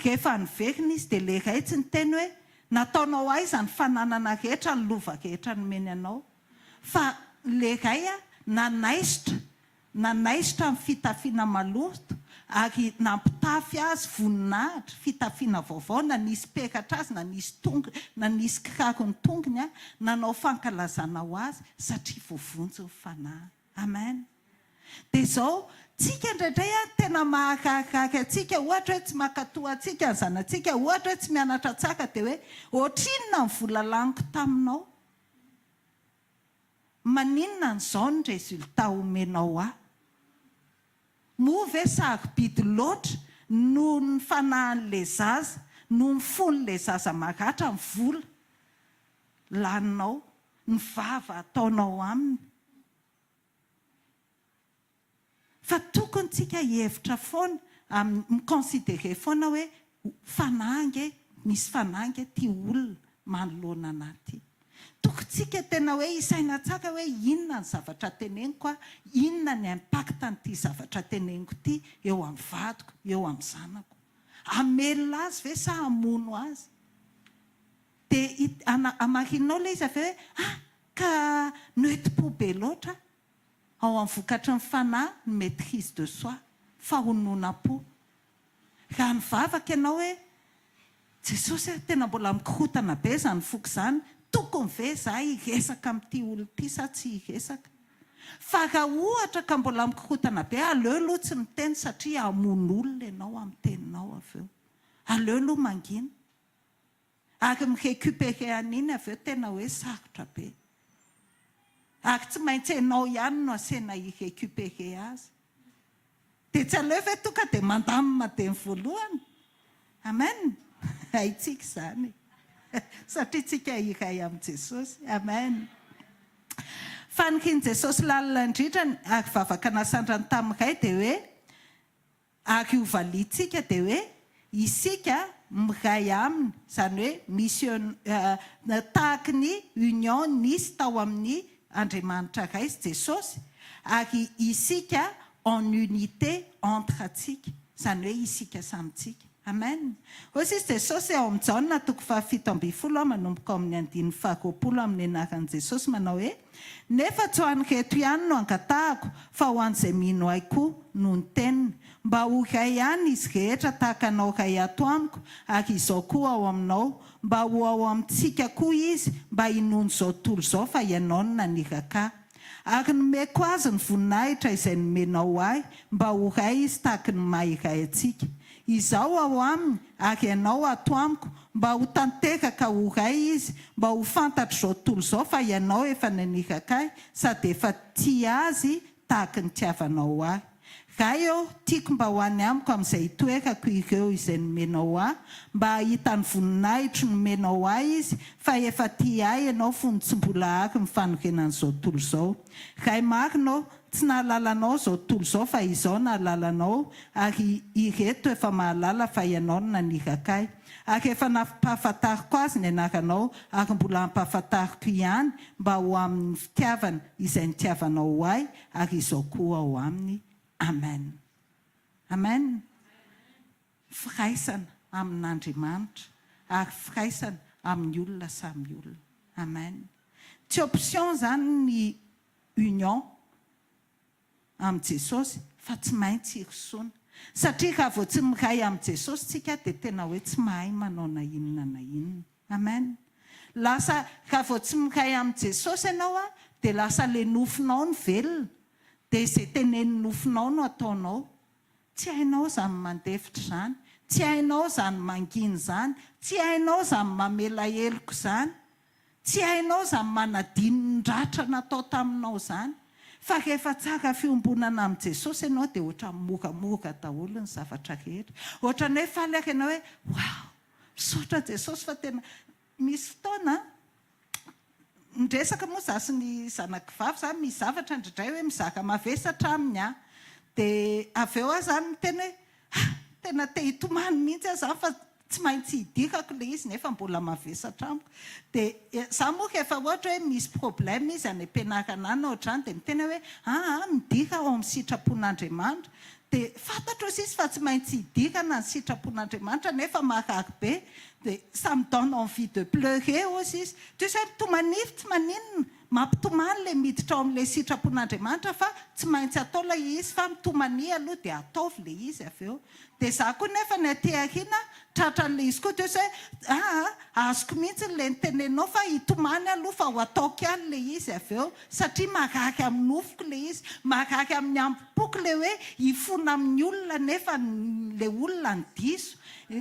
[SPEAKER 1] rehefa niverina izy dia le ray tsy niteny hoe nataonao aiza ny fananana rehetra, ny lova rehetra nomeny anao, fa le ray a nanaisotra Nanaisotra ny fitafiana maloto ary nampitafy azy voninahitra, fitafiana vaovao, nanisy peratra azy, nanisy tong, nanisy kiraro ny tongony, nanao fankalazana ho azy satria voavonjy ny fanahiny. Amen. Dia izao, tsika indraindray an, tena mahagaga antsika, ohatra hoe tsy mankatò antsika ny zanatsika, ohatra hoe tsy mianatra tsara dia hoe ohatrinona ny vola laniko taminao? Maninona an'izao ny résultat omenao ahy? Moa ve sarobidy loatra noho ny fanahin'ilay zaza, noho ny fon'ilay zaza maratra ny vola laninao, ny vava ataonao aminy? Fa tokony tsika hihevitra foana, amin'ny mi-considerer foana hoe fanahy ange, misy fanahy ange ity olona manoloana anah ity. Tokony tsika tena hoe hisaina tsara hoe inona ny zavatra teneniko a, inona ny impact an'ity zavatra teneniko ity eo amin'ny vadiko, eo amin'ny zanako. Hamelona azy ve sa hamono azy? Dia hamarinao ilay izy avy eo hoe ah ka noetim-po be loatra aho. Ao amin'ny vokatry ny fanahy ny maitrise de soi, fahononam-po. Raha nivavaka ianao hoe, Jesosy a, tena mbola mikorontana be izany foko izany, tokony ve izaho hiresaka amin'ity olona ity sa tsy hiresaka? Fa raha ohatra ka mbola mikorontana be, aleo aloha tsy miteny satria hamono olona ianao amin'ny teninao avy eo. Aleo aloha mangina. Ary mi-recuperer an'iny avy eo tena hoe sarotra be. Ary tsy maintsy enao ihany no asena hi-recuperer azy. Dia tsy aleo ve tonga dia mandamina dia ny voalohany? Amen! Haintsika izany e! Satria tsika iray amin'i Jesosy. Amen! Fanirian'i Jesosy lalina indrindra ary vavaka nasandrany tamin'ny Ray dia hoe, Ary ho valiantsika dia hoe isika miray aminy, izany hoe mission tahaky ny union nisy tao amin'ny Andriamanitra Ray sy Jesosy, ary isika en unité entre antsika, izany hoe isika samy tsika. Amen. Hoy sisa Jesosy ao amin'ny Jaona toko faha 17 manomboka ao amin'ny andininy faha 20 amin'ny anaran'i Jesosy manao hoe, Nefa tsy ho an'ireto ihany no angatahako fa ho an'izay mino ahy koa noho ny teniny, mba ho iray ihany izy rehetra tahaka anao Ray ato amiko ary izao koa ao aminao, mba ho ao amintsika koa izy mba hinoan'izao tontolo izao fa ianao no naniraka ahy. Ary nomeko azy ny voninahitra izay nomenao ahy, mba ho iray izy tahaky ny maha iray antsika. Izaho ao aminy, ary ianao ato amiko, mba ho tanteraka ho iray izy, mba ho fantatr'izao tontolo izao fa ianao efa naniraka ahy, sady efa tia azy tahaky ny nitiavanao ahy. Ray ô, tiako mba ho any amiko amin'izay itoerako ireo izay nomenao ahy, mba hahita ny voninahitro nomenao ahy izy, fa efa tia ahy Ianao fony tsy mbola ary ny fanorenan'izao tontolo izao. Ray marina ô, tsy nahalala Anao izao tontolo izao, fa izaho nahalala Anao, ary ireto efa mahalala fa Ianao no naniraka ahy. Ary efa nampahafantariko azy ny anaranao, ary mbola hampahafantariko ihany, mba ho amin'ny fitiavana izay nitiavanao ho ahy, ary izao koa ao aminy. Amen. Amen. Firaisana amin'Andriamanitra ary firaisana amin'ny olona samy olona. Amen. Tsy option izany ny union amin'i Jesosy fa tsy maintsy hirosoana. Satria raha vao tsy miray amin'i Jesosy tsika dia tena hoe tsy mahay manao na inona na inona. Amen. Lasa raha vao tsy miray amin'i Jesosy ianao a, dia lasa le nofonao no velona, dia izay tenenin'ny nofonao no ataonao. Tsy hainao izany mandefitra izany, tsy hainao izany mangina izany, tsy hainao izany mamela heloka izany, tsy hainao izany manadino ny ratra natao taminao izany. Fa rehefa tsara fiombonana amin'i Jesosy ianao dia ohatran'ny moramora daholo ny zavatra rehetra. Ohatran'ny hoe faly ary ianao hoe waouh! Misaotra Jesosy fa tena misy fotoana miresaka moa za sy ny zanako vavy zany misy zavatra indraindray hoe mizaka mavesatra aminy aho dia avy eo aho zany miteny hoe ah tena te hitomany mihitsy aho zany fa tsy maintsy hidirako ilay izy nefa mbola mavesatra amiko dia za moa rehefa ohatra hoe misy problème izy any am-pianarana any na ohatr'izany dia miteny aho hoe aa midira ao amin'ny sitrapon'Andriamanitra Dia fantatro ozy izy fa tsy maintsy hidirana ny sitrapon'Andriamanitra nefa marary be dia ça me donne envie de pleurer ozy izy. Tu sais mitomaniry tsy maninona, mampitomany ilay miditra ao amin'ilay sitrapon'Andriamanitra fa tsy maintsy atao ilay izy fa mitomania aloha dia ataovy ilay izy avy eo. Dia za koa nefa ny aty aoriana tratran'ilay izy koa dia hoe aa azoko mihitsy ilay nitenenao fa hitomany aloha fa ho ataoko ihany ilay izy avy eo satria marary amin'ny nofoko ilay izy, marary amin'ny ambom-poko ilay hoe hifona amin'ny olona nefa ilay olona no diso,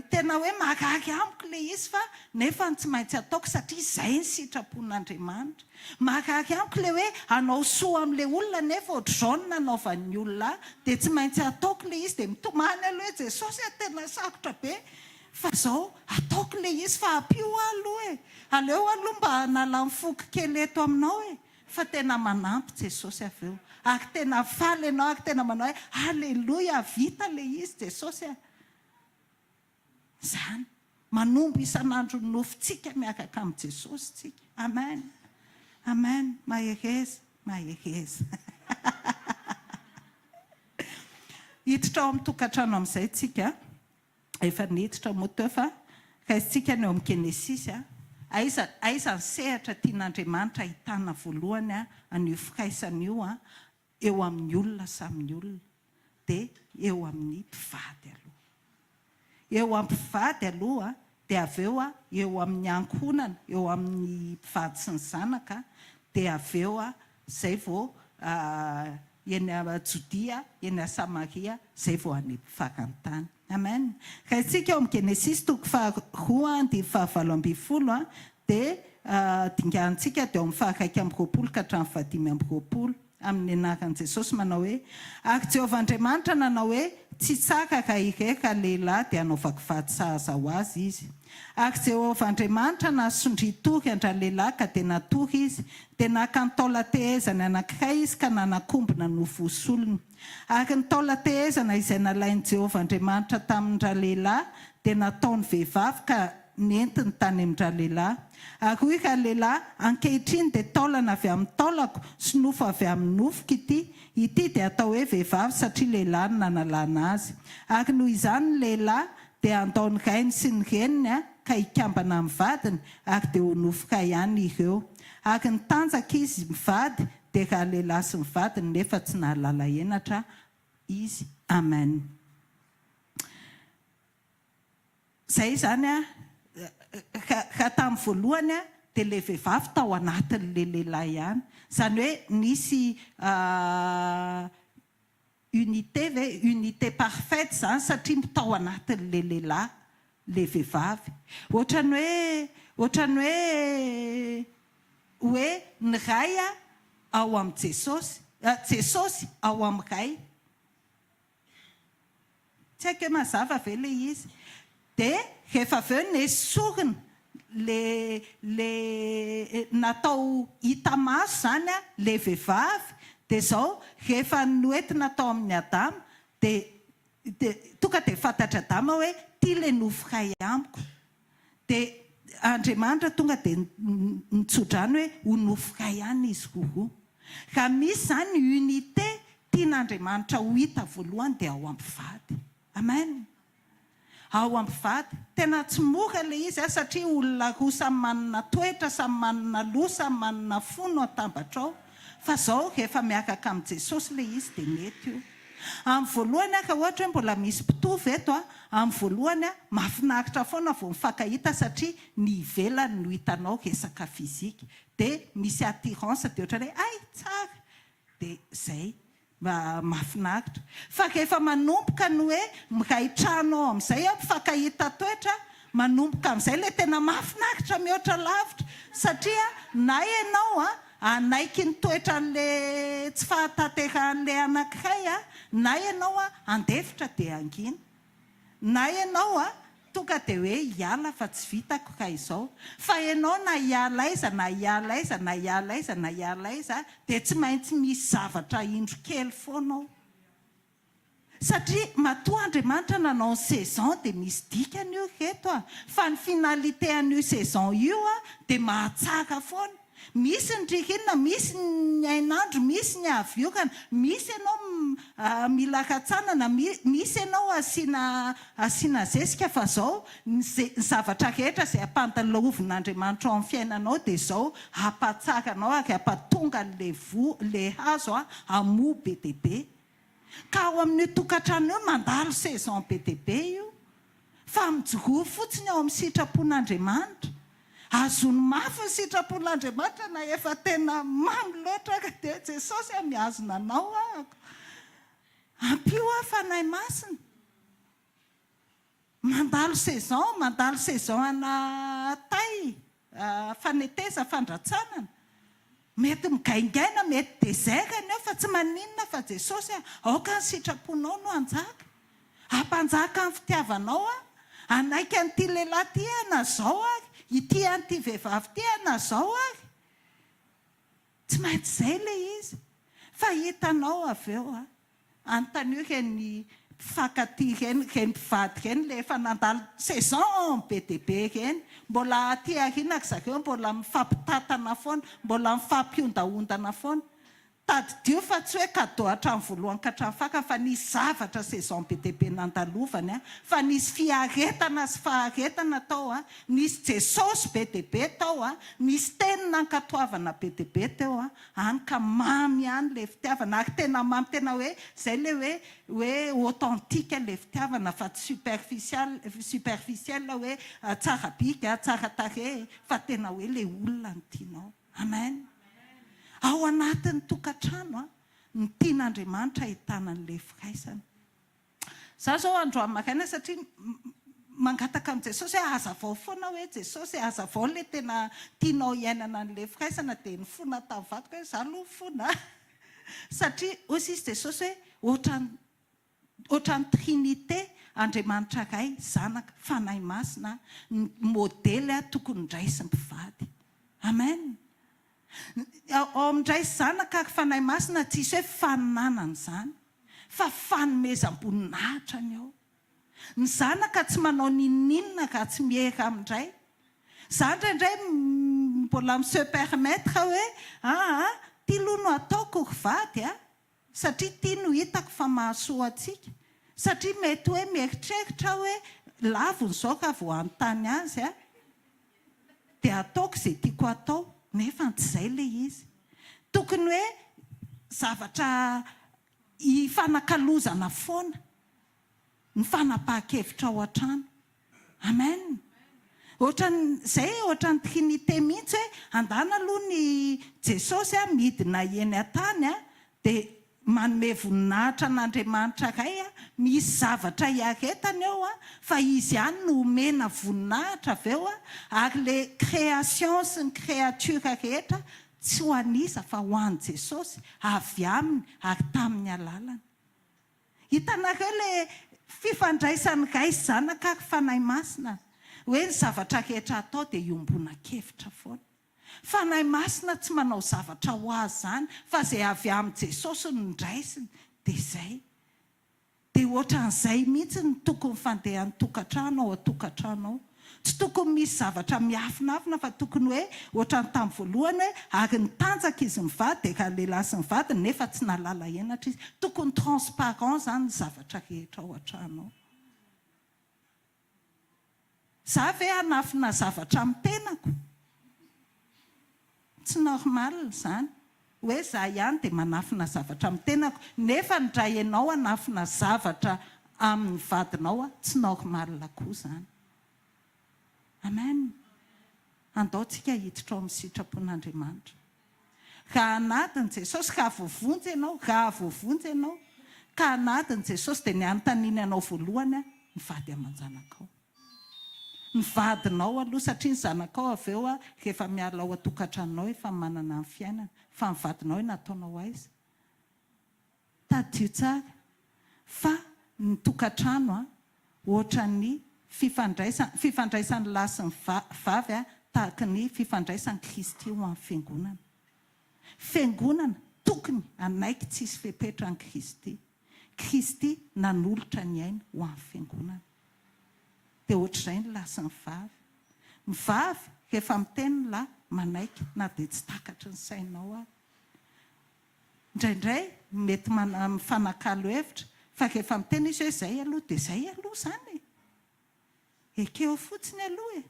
[SPEAKER 1] tena hoe marary amiko ilay izy fa nefa tsy maintsy ataoko satria izay ny sitrapon'Andriamanitra. Marary amiko ilay hoe hanao soa amin'ilay olona nefa ohatr'izao no nanaovan'ny olona ahy dia tsy maintsy ataoko ilay izy dia mitomany aloha hoe Jesosy a tena sarotra be fa izao ataoko ilay izy fa ampio aho aloha e! Aleo aloha mba hanala ny foko kely eto aminao e! Fa tena manampy Jesosy avy eo ary tena faly ianao ary tena manao hoe Aleloia vita ilay izy Jesosy a! Izany. Manombo isan'andro ny nofintsika miaraka amin'i Jesosy tsika. Amen. Amen. Mahereza. Mahereza. Hiditra ao amin'ny tokantrano amin'izay tsika. Efa niditra moa teo fa raisintsika ny eo amin'ny Genesisy. Aiza aiza ny sehatra tian'Andriamanitra ahitana voalohany an'io firaisana io eo amin'ny olona samy olona? Dia eo amin'ny mpivady aloha. Eo amin'ny mpivady aloha dia avy eo eo amin'ny ankohonana, eo amin'ny mpivady sy ny zanaka, dia avy eo izay vao eny Jodia, eny Samaria, izay vao any faran'ny tany. Amen. Raisintsika ao amin'ny Genesisy toko faharoa andininy faha-18 dia dinganintsika dia ao amin'ny faha-21 ka hatramin'ny faha-25. Amin'ny anaran'i Jesosy manao hoe, Ary Jehovah Andriamanitra nanao hoe, Tsy tsara raha irery ralehilahy dia hanaovako vady sahaza ho azy izy. Ary Jehovah Andriamanitra nahasondria tory an-dralehilahy ka dia natory izy, dia naka ny taolan-tehezany anankiray izy ka nanakombona nofo ho solony. Ary ny taolan-tehezana izay nalain'i Jehovah Andriamanitra tamin-dralehilahy dia nataony vehivavy ka nentiny tany amin-dralehilahy. Ary hoy ralehilahy, Ankehitriny dia taolana avy amin'ny taolako sy nofo avy amin'ny nofoko ity, ity dia atao hoe vehivavy satria lehilahy no nanalana azy. Ary noho izany ny lehilahy. dia handao ny rainy sy ny reniny ka hikambana amin'ny vadiny, ary dia ho nofo iray ihany ireo. Ary nitanjaka izy mivady, dia ralehilahy sy ny vadiny, nefa tsy nahalala henatra izy. Amen. Izay izany an, raha tamin'ny voalohany dia ilay vehivavy tao anatin'ilay lehilahy ihany. Izany hoe nisy unité ve, unité parfaite izany satria tao anatin'ilay lehilahy ilay vehivavy. Ohatran'ny hoe, ohatran'ny hoe, hoe ny Ray ao amin'i Jesosy, Jesosy ao amin'ny Ray. Tsy haiko hoe mazava ve le izy. Dia rehefa avy eo nesorina le le natao hita maso izany an, le vehivavy, dia izao rehefa noentina tao amin'i Adama dia dia tonga dia fantatr'i Adama hoe ity le nofo iray amiko. Dia Andriamanitra tonga dia nitsodrano hoe ho nofo iray ihany izy roroa. Raha misy izany unité tian'Andriamanitra ho hita voalohany dia ao ampivady. Amen. Ao ampivady. Tena tsy mora ilay izy satria olona roa samy manana toetra, samy manana loha, samy manana fo no atambatra ao. Fa izao rehefa miaraka amin'i Jesosy ilay izy dia mety io. Amin'ny voalohany aho raha ohatra hoe mbola misy mpitovo eto a, amin'ny voalohany a, mahafinaritra foana vao mifankahita satria ny ivelany no hitanao resaka physique. Dia misy attirance dia ohatran'ny hoe hay tsara! Dia izay. Mba mahafinaritra. Fa rehefa manomboka ny hoe miray trano ao amin'izay aho mifankahita toetra, manomboka amin'izay ilay tena mahafinaritra mihoatra lavitra satria na ianao a, Hanaiky ny toetran'le tsy fahatanterahan'le anankiray a, na ianao a handefitra dia hangina. Na ianao a tonga dia hoe hiala fa tsy vitako ka izao. Fa ianao na hiala aiza na hiala aiza na hiala aiza na hiala aiza dia tsy maintsy misy zavatra indro kely foana ao. Satria matoa Andriamanitra nanao ny saison dia misy dikany io ry reto a! Fa ny finalité an'io saison io a dia mahatsara foana. Misy ny ririnina, misy ny hainandro, misy ny haviorana, misy ianao mila ratsanana, misy ianao asiana asiana zezika fa zao ny ze ny zavatra rehetra izay ampandalovin'Andriamanitra ao amin'ny fiainanao dia zao hampatsara anao ary hampatonga an'ilay voa ilay hazo a hamoa be dia be. Ka ao amin'io tokantrano io mandalo saison be dia be io. Fa mijoroa fotsiny ao amin'ny sitrapon'Andriamanitra. Azony mafy ny sitrapon'Andriamanitra na efa tena mamy loatra ary dia Jesosy a mihazona anao ahako. Ampio aho Fanahy Masina. Mandalo saison, mandalo saison ana tay, faneteza, fandratsanana. Mety migaingaina, mety désert ny eo fa tsy maninona fa Jesosy a, aoka ny sitraponao no hanjaka. Hampanjaka ny fitiavanao aho. Hanaiky an'ity lehilahy ity aho na zao ary, hitia an'ity vehivavy ity aho na zao ary. Tsy maintsy izay ilay izy. Fa hitanao avy eo a. Anontanio ireny mpifankatia ireny, ireny mpivady ireny ilay efa nandalo saison be dia be ireny. Mbola aty aoriana ry zareo mbola mifampitantana foana, mbola mifampihondaondana foana. Tadidio fa tsy hoe cadeau hatramin'ny voalohany ka hatramin'ny farany fa nisy zavatra saison be dia be nandalovany fa nisy fiaretana sy faharetana tao, nisy Jesosy be dia be tao, nisy teny nankatoavana be dia be teo. Any ka mamy ihany ilay fitiavana ary tena mamy tena hoe izay ilay hoe hoe authentique ilay fitiavana fa tsy superficial superficiel hoe tsara bika, tsara tarehy fa tena hoe ilay olona no tianao. Amen. Ao anatin'ny tokantrano an, ny tian'Andriamanitra ahitana an'ilay firaisana. Za zao androany maraina satria mangataka amin'i Jesosy hoe hazavao foana hoe Jesosy e, hazavao le tena tianao hiainana an'le firaisana dia nifona tamin'ny vadiko hoe za aloha mifona a! satria hoy sisa Jesosy hoe ohatran'ny ohatran'ny trinité Andriamanitra Ray, Zanaka, Fanahy Masina ny modely tokony raisin'ny mpivady. Amen! Ao amin'ny Ray sy Zanaka ary Fanahy Masina tsisy hoe fananana izany fa fanomezam-boninahitra ny ao. Ny Zanaka tsy manao n'inon'inona raha tsy miera amin-dRay. Za indraindray mbola mi se permettre hoe aa ty aloha no ataoko ry vady a! Satria ity no hitako fa mahasoa antsika. Satria mety hoe mieritreritra aho hoe laviny izao ka vao hanontany azy aho dia ataoko izay tiako hatao nefa tsy izay ilay izy. Tokony hoe zavatra hifanakalozana foana ny fanapahan-kevitra ao an-trano. Amen! Ohatran zay ohatran'ny trinité mihitsy hoe andana aloha ny Jesosy a midina eny an-tany a dia manome voninahitra an'Andriamanitra Ray a, misy zavatra hiaretany eo a fa izy ihany no omena voninahitra avy eo a, ary le création sy ny créature rehetra tsy ho an'iza fa ho an'i Jesosy, avy aminy ary tamin'ny alalany. Hitanareo le fifandraisan'ny Ray sy Zanaka ary Fanahy Masina? Hoe ny zavatra rehetra atao dia iombonakevitra foana. Fanahy Masina tsy manao zavatra ho azy izany fa izay avy amin'i Jesosy no ndraisiny dia izay. Dia ohatran'izay mihitsy ny tokony fandehan'ny tokantrano ao an-tokantrano ao. Tsy tokony misy zavatra miafinafina fa tokony hoe ohatran'ny tamin'ny voalohany hoe ary nitanjaka izy mivady dia ralehilahy sy ny vadiny nefa tsy nahalala henatra izy. Tokony transparent izany ny zavatra rehetra ao an-trano ao. Za ve hanafina zavatra amin'ny tenako? Tsy normal izany hoe za ihany dia manafina zavatra amin'ny tenako nefa ny raha ianao hanafina zavatra amin'ny vadinao tsy normal koa izany. Amen. Andao tsika hiditra ao amin'ny sitrapon'Andriamanitra. Raha anadin'i Jesosy, raha voavonjy ianao, raha voavonjy ianao ka anadin'i Jesosy dia ny anontaniany anao voalohany ny vady aman-janakao. Ny vadinao aloha satria ny zanakao avy eo rehefa miala ao an-tokantranonao efa manana ny fiainany fa ny vadinao hoe nataonao aiza? Tadidio tsara fa ny tokantrano ohatran'ny fifandraisan fifandraisan'ny lahy sy ny vavy tahaky ny fifandraisan'i Kristy ho an'ny fiangonana. Fiangonana tokony hanaiky tsisy fepetra an'i Kristy. Kristy nanolotra ny ainy ho an'ny fiangonana. Dia ohatr'izay ny lahy sy ny vavy. Ny vavy rehefa miteny ny lahy manaiky na dia tsy takatry ny sainao ary. Indraindray mety mifanakalo hevitra fa rehefa miteny izy hoe izay aloha dia izay aloha izany e! Ekeo fotsiny aloha e!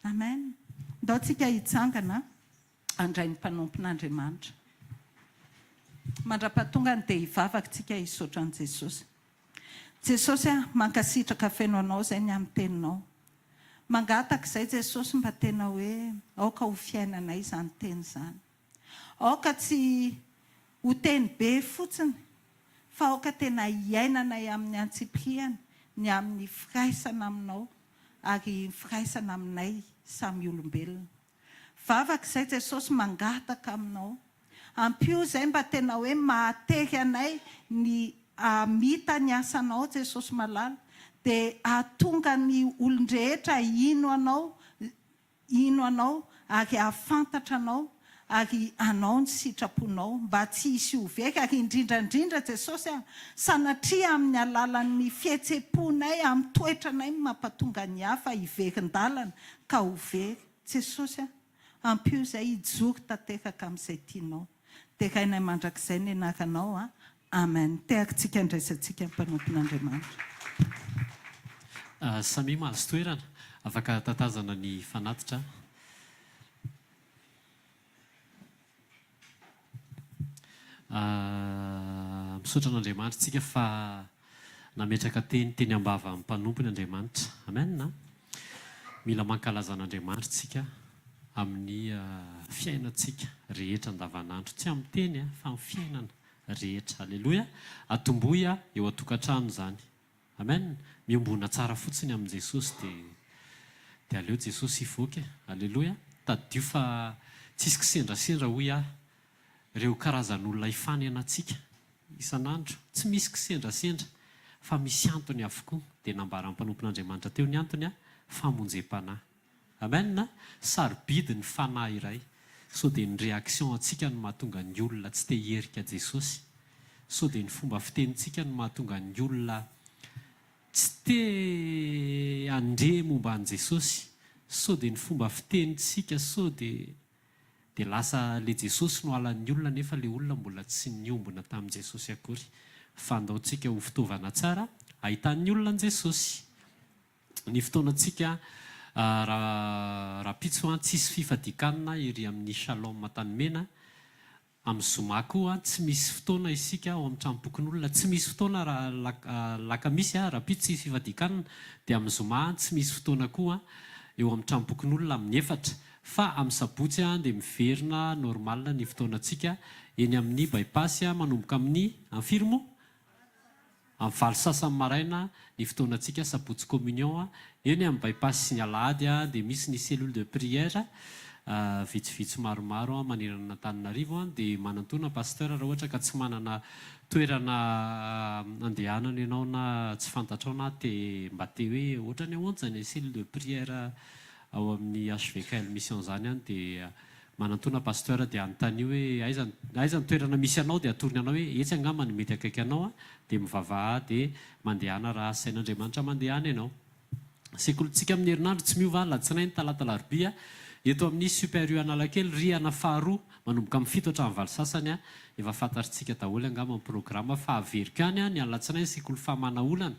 [SPEAKER 1] Amen. Ndao tsika hitsangana handray ny mpanompon'Andriamanitra. Mandra-pahatongany dia hivavaka tsika hisaotra an'i Jesosy. Jesosy a, mankasitraka feno Anao izay ny amin'ny teninao. Mangataka izay Jesosy mba tena hoe aoka ho fiainanay izany teny izany. Aoka tsy ho teny be fotsiny fa aoka tena hiainanay amin'ny antsipiriany ny amin'ny firaisana aminao ary ny firaisana aminay samy olombelona. Vavaka izay Jesosy mangataka aminao. Ampio izay mba tena hoe mahatery anay ny hamita ny asanao Jesosy malala dia hahatonga ny olon-drehetra hino anao hino Anao ary hahafantatra Anao ary hanao ny sitraponao mba tsy hisy ho very ary indrindra indrindra Jesosy a, sanatria amin'ny alalan'ny fihetsem-ponay amin'ny toetranay no mampatonga ny hafa hiverin-dalana ka ho very. Jesosy a, ampio izay hijoro tanteraka amin'izay tianao. Derainay mandrakizay ny anaranao a. Amen. Tehakitsika andraisantsika ny mpanompon'Andriamanitra.
[SPEAKER 2] Samia mahazo toerana, afaka tatazana ny fanatitra. Misaotra an'Andriamanitra tsika fa nametraka teny teny am-bavan'ny mpanompony Andriamanitra. Amen. Mila mankalaza an'Andriamanitra tsika amin'ny fiainantsika rehetra andavanandro. Tsy amin'ny teny fa amin'ny fiainana rehetra. Aleloia. Atombohy eo an-tokantrano izany. Amen. Miombona tsara fotsiny amin'i Jesosy dia dia aleo Jesosy hivoaka e. Aleloia. Tadidio fa tsisy kisendrasendra hoy aho ireo karazan'olona ifanenantsika isan'andro. Tsy misy kisendrasendra fa misy antony avokoa. Dia nambaran'ny mpanompon'Andriamanitra teo ny antony, famonjem-panahy. Amen! Sarobidy ny fanahy iray. Sao dia ny réaction antsika no mahatonga ny olona tsy te hierika Jesosy? Sao dia ny fomba fitenintsika no mahatonga ny olona tsy te handre momba an'i Jesosy? Sao dia ny fomba fitenintsika sao dia dia lasa le Jesosy no halan'ny olona nefa le olona mbola tsy niombona tamin'i Jesosy akory? Fa andaontsika ho fitaovana tsara ahitan'ny olona an'i Jesosy. Ny fotoanantsika rahampitso tsisy fifadian-kanina ery amin'ny Shalom Antanimena. Amin'ny zoma koa tsy misy fotoana isika ao amin'ny tranompokonolona. Tsy misy fotoana raha alakamisy, rahampitso tsisy fifadian-kanina. Dia amin'ny zoma tsy misy fotoana koa eo amin'ny tranompokonolona amin'ny efatra. Fa amin'ny sabotsy dia miverina normal ny fotoanantsika eny amin'ny by-pass manomboka amin'ny, amin'ny firy moa? Amin'ny valo sasany maraina ny fotoanantsika sabotsy communion eny amin'ny by-pass sy ny alahady dia misy ny cellule de prière vitsivitsy maromaro manerana an'Antananarivo dia manantona pasteur raha ohatra ka tsy manana toerana andehanana ianao na tsy fantatrao na te mba te hoe ohatrany ahoana izany cellule de prière ao amin'ny HVKL Mission izany an dia Manantona pasteur dia anontanio hoe aiza aiza ny toerana misy anao dia atorony anao hoe etsy angamba no mety akaiky anao a, dia mivavaha dia mandehana raha asain'Andriamanitra mandehana ianao. Sekolintsika amin'ny herinandro tsy miova alatsinainy, talata, alarobia eto amin'ny Super U Analakely rihana faharoa manomboka amin'ny fito hatramin'ny valo sasany a, efa fantatritsika daholo angamba ny programa fa averiko ihany a, ny alatsinainy sekoly fahamana olana,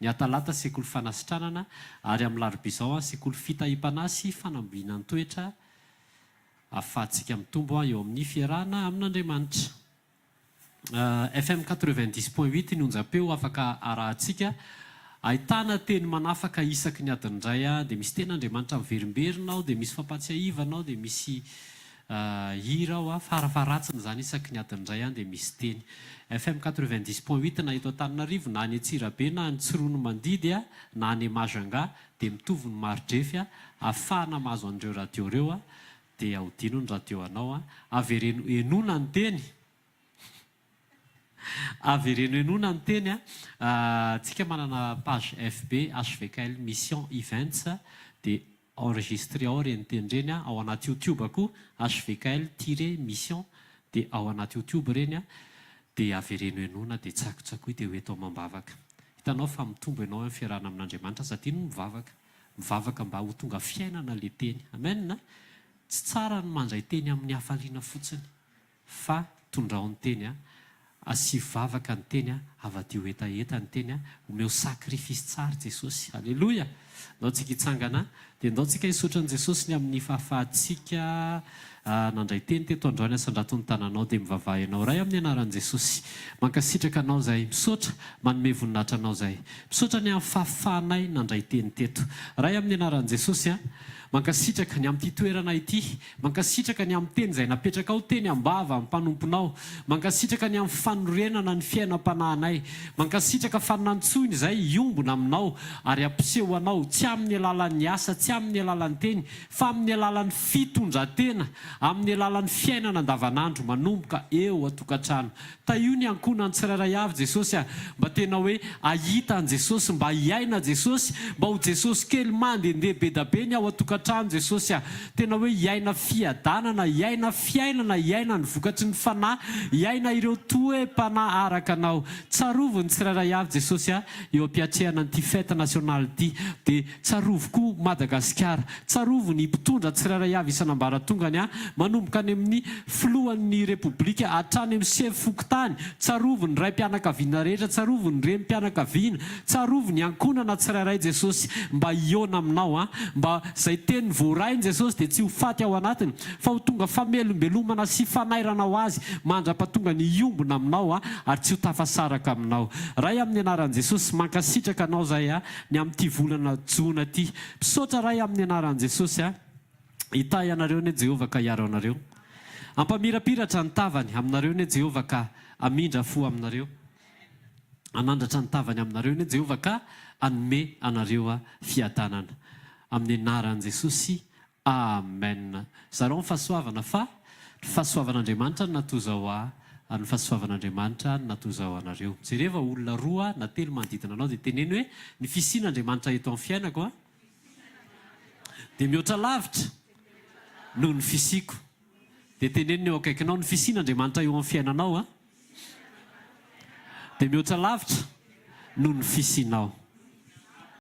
[SPEAKER 2] ny atalata sekoly fanasitranana ary amin'ny larobia izao a sekoly fitahiam-panahy sy fanambinan-toetra ahafahantsika mitombo eo amin'ny fiarahana amin'Andriamanitra. FM 90 point huit ny onjam-peo afaka arahantsika. Ahitana teny manafaka isaky ny adiny iray, dia misy teny Andriamanitra miverimberina ao, dia misy fampahatsiahivana ao, dia misy hira ao, farafaharatsiny izany isaky ny adiny iray dia misy teny. FM 90 point huit na eto Antananarivo, na any Antsirabe, na any Tsiroanomandidy, na any Majunga, dia mitovy ny mari-drefy ahafahana mahazo an'ireo radio ireo dia ahodino ny radio anao avereno henoina ny teny avereno henoina ny teny tsika manana page FB HVKL Mission Events dia enregistré ao ireny teny ireny ao anaty youtube koa HVKL tiret mission dia ao anaty youtube ireny dia avereno henoina dia tsakotsakoy dia ho eto amam-bavaka. Hitanao fa mitombo ianao eo amin'ny fiarahana amin'Andriamanitra sady ino mivavaka. Mivavaka mba ho tonga fiainana le teny. Amen! Tsy tsara ny mandray teny amin'ny hafaliana fotsiny fa tondrao ny teny, asio vavaka ny teny, avadio hetaheta ny teny, omeo sacrifice tsara Jesosy. Aleloia! Ndao tsika hitsangana dia ndao tsika hisaotra an'i Jesosy ny amin'ny fahafahantsika nandray teny teto androany asandrato ny tananao dia mivavaha ianao Ray amin'ny anaran'i Jesosy mankasitraka anao zahay misaotra manome voninahitra anao zahay misaotra ny amin'ny fahafahanay nandray teny teto Ray amin'ny anaran'i Jesosy a mankasitraka ny amin'ity toerana ity Mankasitraka ny amin'ny teny izay napetrakao teny am-bava mpanomponao. Mankasitraka ny amin'ny fanorenana ny fiainam-panahinay. Mankasitraka fa nantsoina izay hiombona aminao ary hampiseho anao, tsy amin'ny alalan'ny asa, tsy amin'ny alalan'ny teny, fa amin'ny alalan'ny fitondran-tena, amin'ny alalan'ny fiainana andavanandro manomboka eo an-tokantrano. Tahio ny ankohonany tsirairay avy Jesosy a! Mba tena hoe ahita an'i Jesosy, mba hiaina Jesosy, mba ho Jesosy kely mandehandeha bedabe ny ao an-tokantrano Jesosy a! Tena hoe hiaina fiadanana, hiaina fiainana, hiaina ny vokatry ny Fanahy, hiaina ireo toe-panahy araka Anao. Tsarovy ny tsirairay avy Jesosy a! Eo am-piatrehana an'ity fête nationale ity dia tsarovy koa Madagasikara. Tsarovy ny mpitondra tsirairay avy isan'ambaratongany a, manomboka any amin'ny filohan'ny Repoblika hatrany amin'ny sefo fokontany, tsarovy ny raim-pianakaviana rehetra, tsarovy ny renim-pianakaviana, tsarovy ny ankohonana tsirairay Jesosy mba hihaona aminao a, mba izay teny voarainy Jesosy dia tsy ho faty ao anatiny fa ho tonga famelombelomana sy fanairana ho azy mandrapatonga ny hiombona aminao a, ary tsy ho tafasaraka aminao. Ray amin'ny anaran'i Jesosy mankasitraka anao zahay a, ny amin'ity volana jona ity. Misaotra Ray amin'ny anaran'i Jesosy a! Hitahy anareo anie Jehovah ka hiaro anareo. Hampamirapiratra ny tavany aminareo anie Jehovah ka hamindra fo aminareo. Hanandratra ny tavany aminareo anie Jehovah ka hanome anareo fiadanana. Amin'ny anaran'i Jesosy Amen. Zarao ny fahasoavana fa ny fahasoavan'Andriamanitra no natozao ahy ary ny fahasoavan'Andriamanitra no natozao anareo. Jereva olona roa na telo manodidina anao dia teneno hoe ny fisian'Andriamanitra eto amin'ny fiainako a dia mihoatra lavitra noho ny fisiako. Dia teneno ny eo akaikinao ny fisian'Andriamanitra eo amin'ny fiainanao a dia mihoatra lavitra noho ny fisianao.